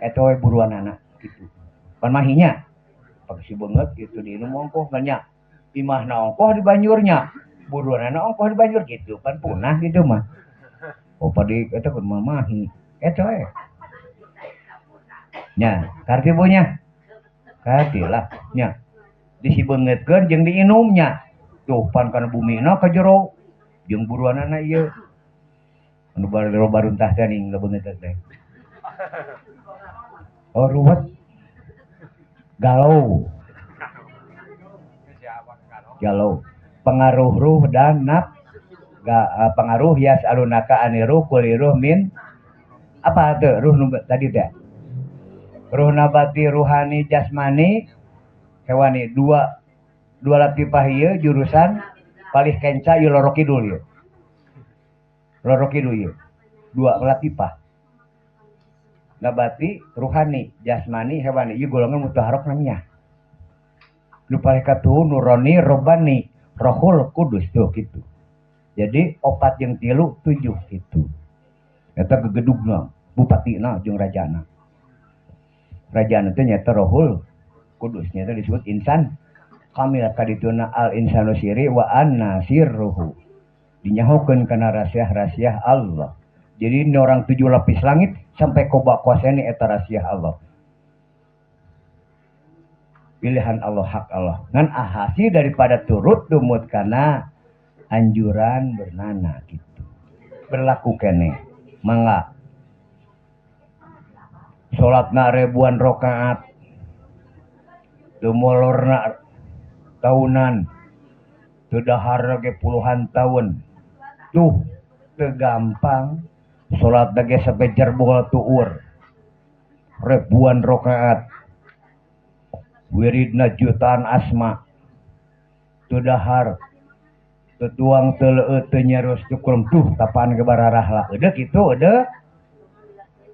Eta we buruanana kitu. Pan mahinya pake si beungeut kitu diinum ongkoh nya. Imahna ongkoh di banjurnya. Buruanana ongkoh di banjur kitu pan punah kitu mah. Oh padi eta kudu mahi. Eta we. Nya, karti punya. Karti lah nya. Disibeungeutkeun jeung diinumnya. Tuh pan kana bumina ka jero jeung buruanana ieu. Anu loba runtah teh ning lebeungeut teh. Oh ruwet. Galau. Galau. Pengaruh ruh dan naf. Pengaruh yas'alunaka aniruh kuliruh min apa tuh ruh tadi teh. Ruh nabati, ruhani, jasmani, hewani. Dua latifah ieu jurusan palih kenca ieu loro kidul ieu. Loro kidul ieu. Dua latifah. Nabati, ruhani, jasmani, hewani. Ieu golongan mutaharok namanya. Nu palih katuhu nurani, robbani, rohul kudus tuh gitu. Jadi 4 jeung 3 7 gitu. Eta gegedugna, bupatina jeung rajana. Rajana teh nyaeta rohul kudus, nyaeta disebut insan kamil kadituna al insanu siri wa anna sirruhu. Dinyahokeun kana rahasia-rahasia Allah. Jadi ini orang 7 lapis langit sampai koba kuasane eta rahasia Allah. Pilihan Allah, hak Allah. Ngan ahasi daripada turut tumut kana anjuran bernana gitu. Berlaku kene. Mangga. Salatna ribuan rakaat. Tumolorna tahunan. Teu dahar ge puluhan tahun. Tuh teu gampang. Salat ge sampai jerbol tuur. Ribuan rakaat. Wiridna jutaan asma. Teu dahar. Teu tuang teu leueut teu nyerus teu kulem tuh tapaan ge bararah lah. Eueuh kitu eueuh.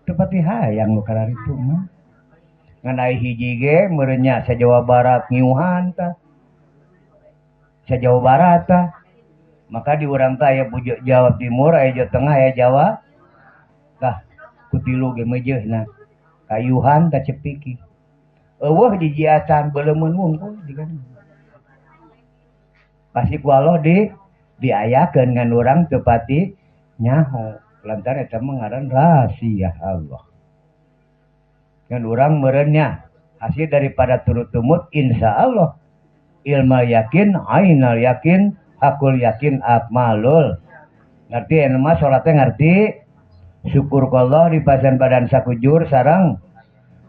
Teu pati hayang nu kararitu mah. Ngan ai hiji ge meureun nya sa Jawa Barat ngiuhan tah. Sa Jawa Barat tah. Maka di urang teh aya Jawa Timur, aya Jawa Tengah, aya Jawa. Tah ku tilu ge meujeuhna. Kayuhan tah cepiki. Eueuh hiji acan beleumeun wungkul jiga. Pasti ku Allah diayakeun ngan urang teu pati nyaho. Lantaran eta mah ngaran rahasia Allah. Ngan urang meureun nya hasil daripada turut tumut insya Allah ilmu yakin, ainal yakin, hakul yakin, akmalul. Ngerti anu mah salatnya ngerti. Syukur ka Allah dipasan badan sakujur sareng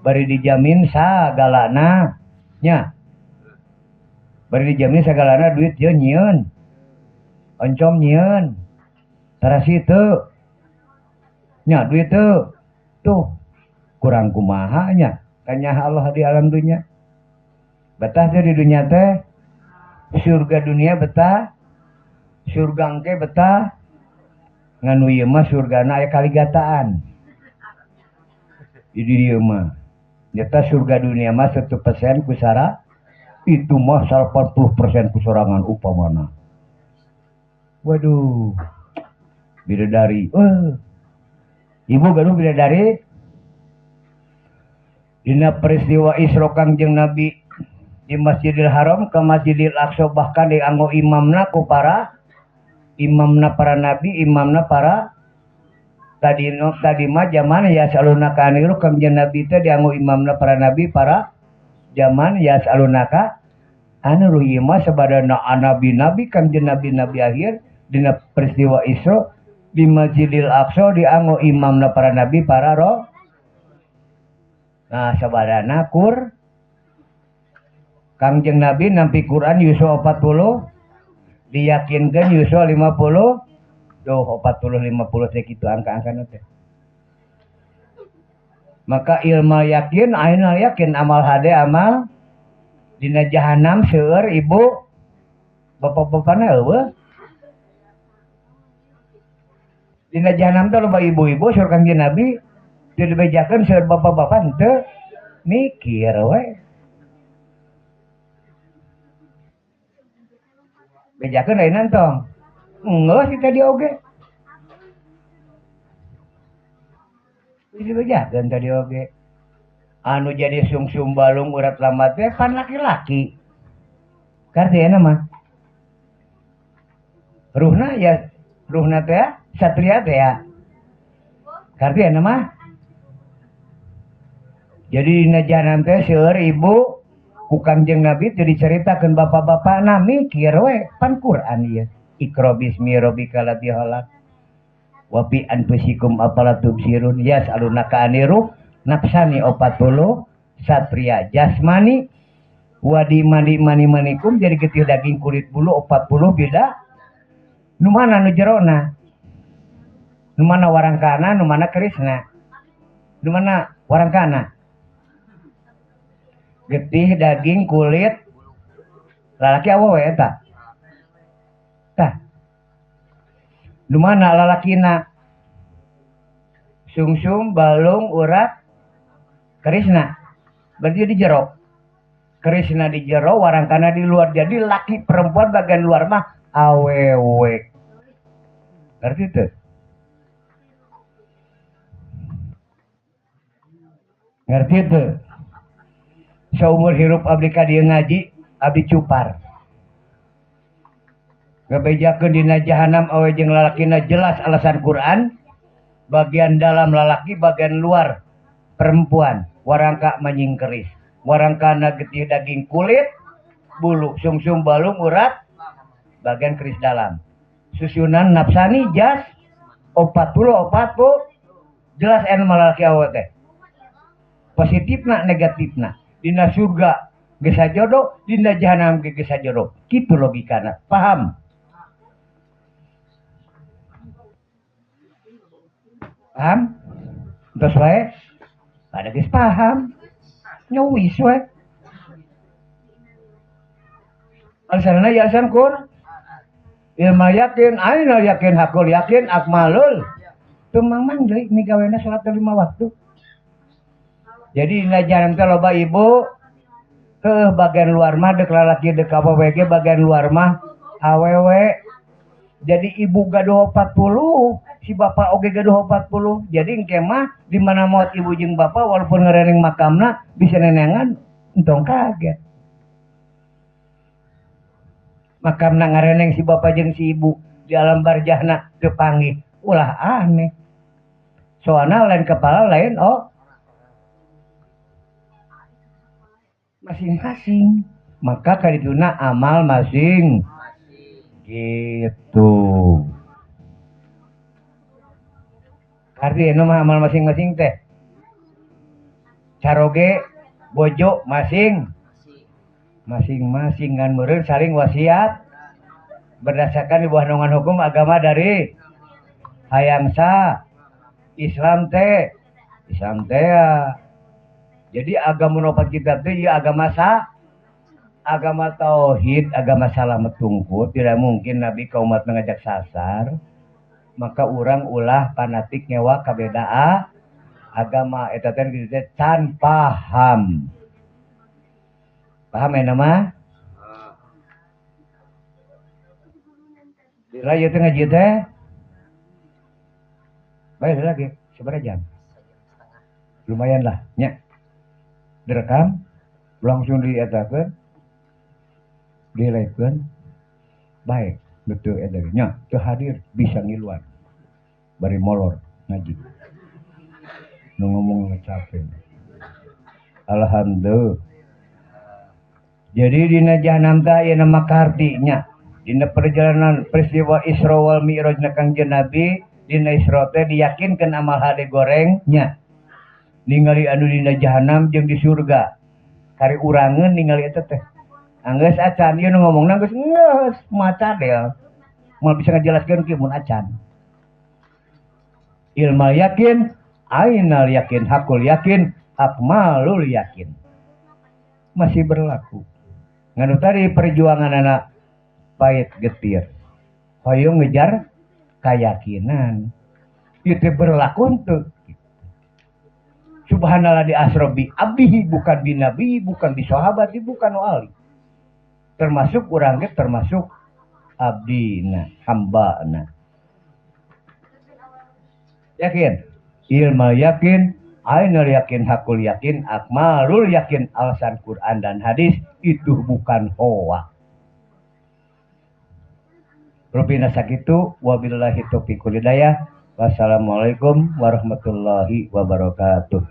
bari dijamin sagalana nya. Bari dijamin sagalana duit ye nyieun. Oncom nyieun. Tarasi teu. Nya duit teu. Tuh kurang kumaha nya kanya Allah di alam dunia. Betah teh di dunia teh. Surga dunia betah. Surga engke betah. Ngan ieu mah surgana aya kaligataan. Di dieu mah. Nyata surga dunia mah 1% kusara itu mah 80% kusorangan upamana. Waduh. Bidadari. Ibu gaduh bidadari. Dina peristiwa Isra Kangjeng Nabi di Masjidil Haram ke Masjidil Aqsa bahkan dianggo imamna ku para imamna para nabi, imamna para tadi no, tadi mah zaman ya salunaka aniru Kangjeng Nabi teh dianggo imamna para nabi para zaman ya salunaka anu ieu mah sabadana nabi-nabi Kangjeng Nabi-nabi akhir dina peristiwa Isra di Masjidil Aqsa dianggo imamna para nabi para roh. Nah sabadana kur Kangjeng Nabi nampi Quran yuswa 40 diyakinkan yuswa 50 duh 40 50 teh kitu angka-angkana teh. Maka ilmu yakin ainul yakin amal hade amal dina jahanam seueur ibu bapak-bapana eueuh. Dina jahanam teh loba ibu-ibu seueur Kangjeng Nabi teu dibejakeun seueur bapak-bapak henteu mikir we. Bejakeun ayeuna tong. Enggeus si tadi oge. Dibejakeun tadi oge. Anu jadi sungsum balung urat lamat teh pan laki-laki. Karti mah. Ruhna ya ruhna teh satria teh ya. Karti mah. Jadi dina jahanam teh seueur ibu ku Kangjeng Nabi teu dicaritakeun bapak-bapakna mikir we pan Quran ieu. Iqra bismi rabbikal ladzi khalaq wa fi anfusikum afala tubsirun yas'alunaka aniru nafsani 40 satria jasmani wa di mani mani manikum jadi getih daging kulit bulu 40 beda nu mana nu jerona nu mana warangkana nu mana kerisna nu mana warangkana getih daging kulit lalaki awewe eta tah nu mana lalakina sungsum balung urat kerisna berarti di jero kerisna di jero warangkana di luar jadi laki perempuan bagian luar mah awewe ngerti teu ngerti teu seumur hirup abdi ka dieu ngaji abdi cupar ngabejakeun dina jahanam awe jeung lalakina jelas alasan Quran bagian dalam lalaki bagian luar perempuan warangka menyingkeris warangkana getih daging kulit bulu sungsum balung urat bagian keris dalam susunan nafsani jas 40 40 jelas anu lalaki awe teh positifna negatifna dina surga geus sajodo dina jahanam ge geus sajodo kitu logikana paham paham terus wae pada geus paham nyuwis we alasanna ya alasan kur ilmu yakin ainul yakin hakul yakin akmalul teu mang-mang deui migawena salat 5 waktu. Jadi dina jahanam teh loba ibu ke bagian luar mah deuk lalaki deuk awewe ge bagian luar mah awewe. Jadi ibu gaduh 40, si bapak oge gaduh 40. Jadi engke mah di mana maot ibu jeung bapak walaupun ngereneng makamna bisa nenengan entong kaget. Makamna ngareneng si bapak jeung si ibu di alam barjahna teu panggih. Ulah aneh. Soalna lain kepala lain oh masing-masing. Maka kadituna amal masing gitu. Arti nu mah amal masing-masing teh. Caroge bojo masing masing-masing ngan meureun saling wasiat berdasarkan di bawah naungan hukum agama dari hayang sa Islam teh Islam teh ya. Jadi agama nu opat kitab teh ieu agama sa agama tauhid, agama salamet tungku, tidak mungkin nabi ka umat ngajak sasar. Maka urang ulah fanatik ngewa kabedaan agama eta teh kitu teh can paham. Paham ya nama? Lah ieu teh ngaji teh. Baik lagi, sabaraha jam? Lumayan lah nya. Direkam langsung dietakeun, dilekeun. Baik, betul eta nya, teu hadir bisa ngiluan. Bari molor ngaji. Nu ngomong capek. Alhamdulillah. Jadi dina jahanam teh aya nama kartinya. Dina perjalanan peristiwa Isra wal Mi'raj na Kangjeng Nabi, dina Isra teh diyakinkan amal hade goreng nya. Ningali anu dina jahanam jeung di surga. Kari urangeun ningali eta teh. Anggeus acan ieu nu ngomongna geus geus maca del. Moal bisa ngajelaskeun kieu mun acan. Ilmal yakin, ainal yakin, hakul yakin, akmalul yakin. Masih berlaku. Nganu tadi perjuangan anak pahit getir. Hoyong ngejar keyakinan. Itu berlaku untuk subhanallah di asrobi abdihi, bukan di nabi, bukan di sahabat, bukan wali. Termasuk urang ge termasuk abdina, hambana. Yakin, ilmu yakin, ainul yakin, hakul yakin, akmalul yakin, alasan Quran dan hadis itu bukan hoak. Rupina sakitu, wabillahi taufiq wal hidayah. Wassalamualaikum warahmatullahi wabarakatuh.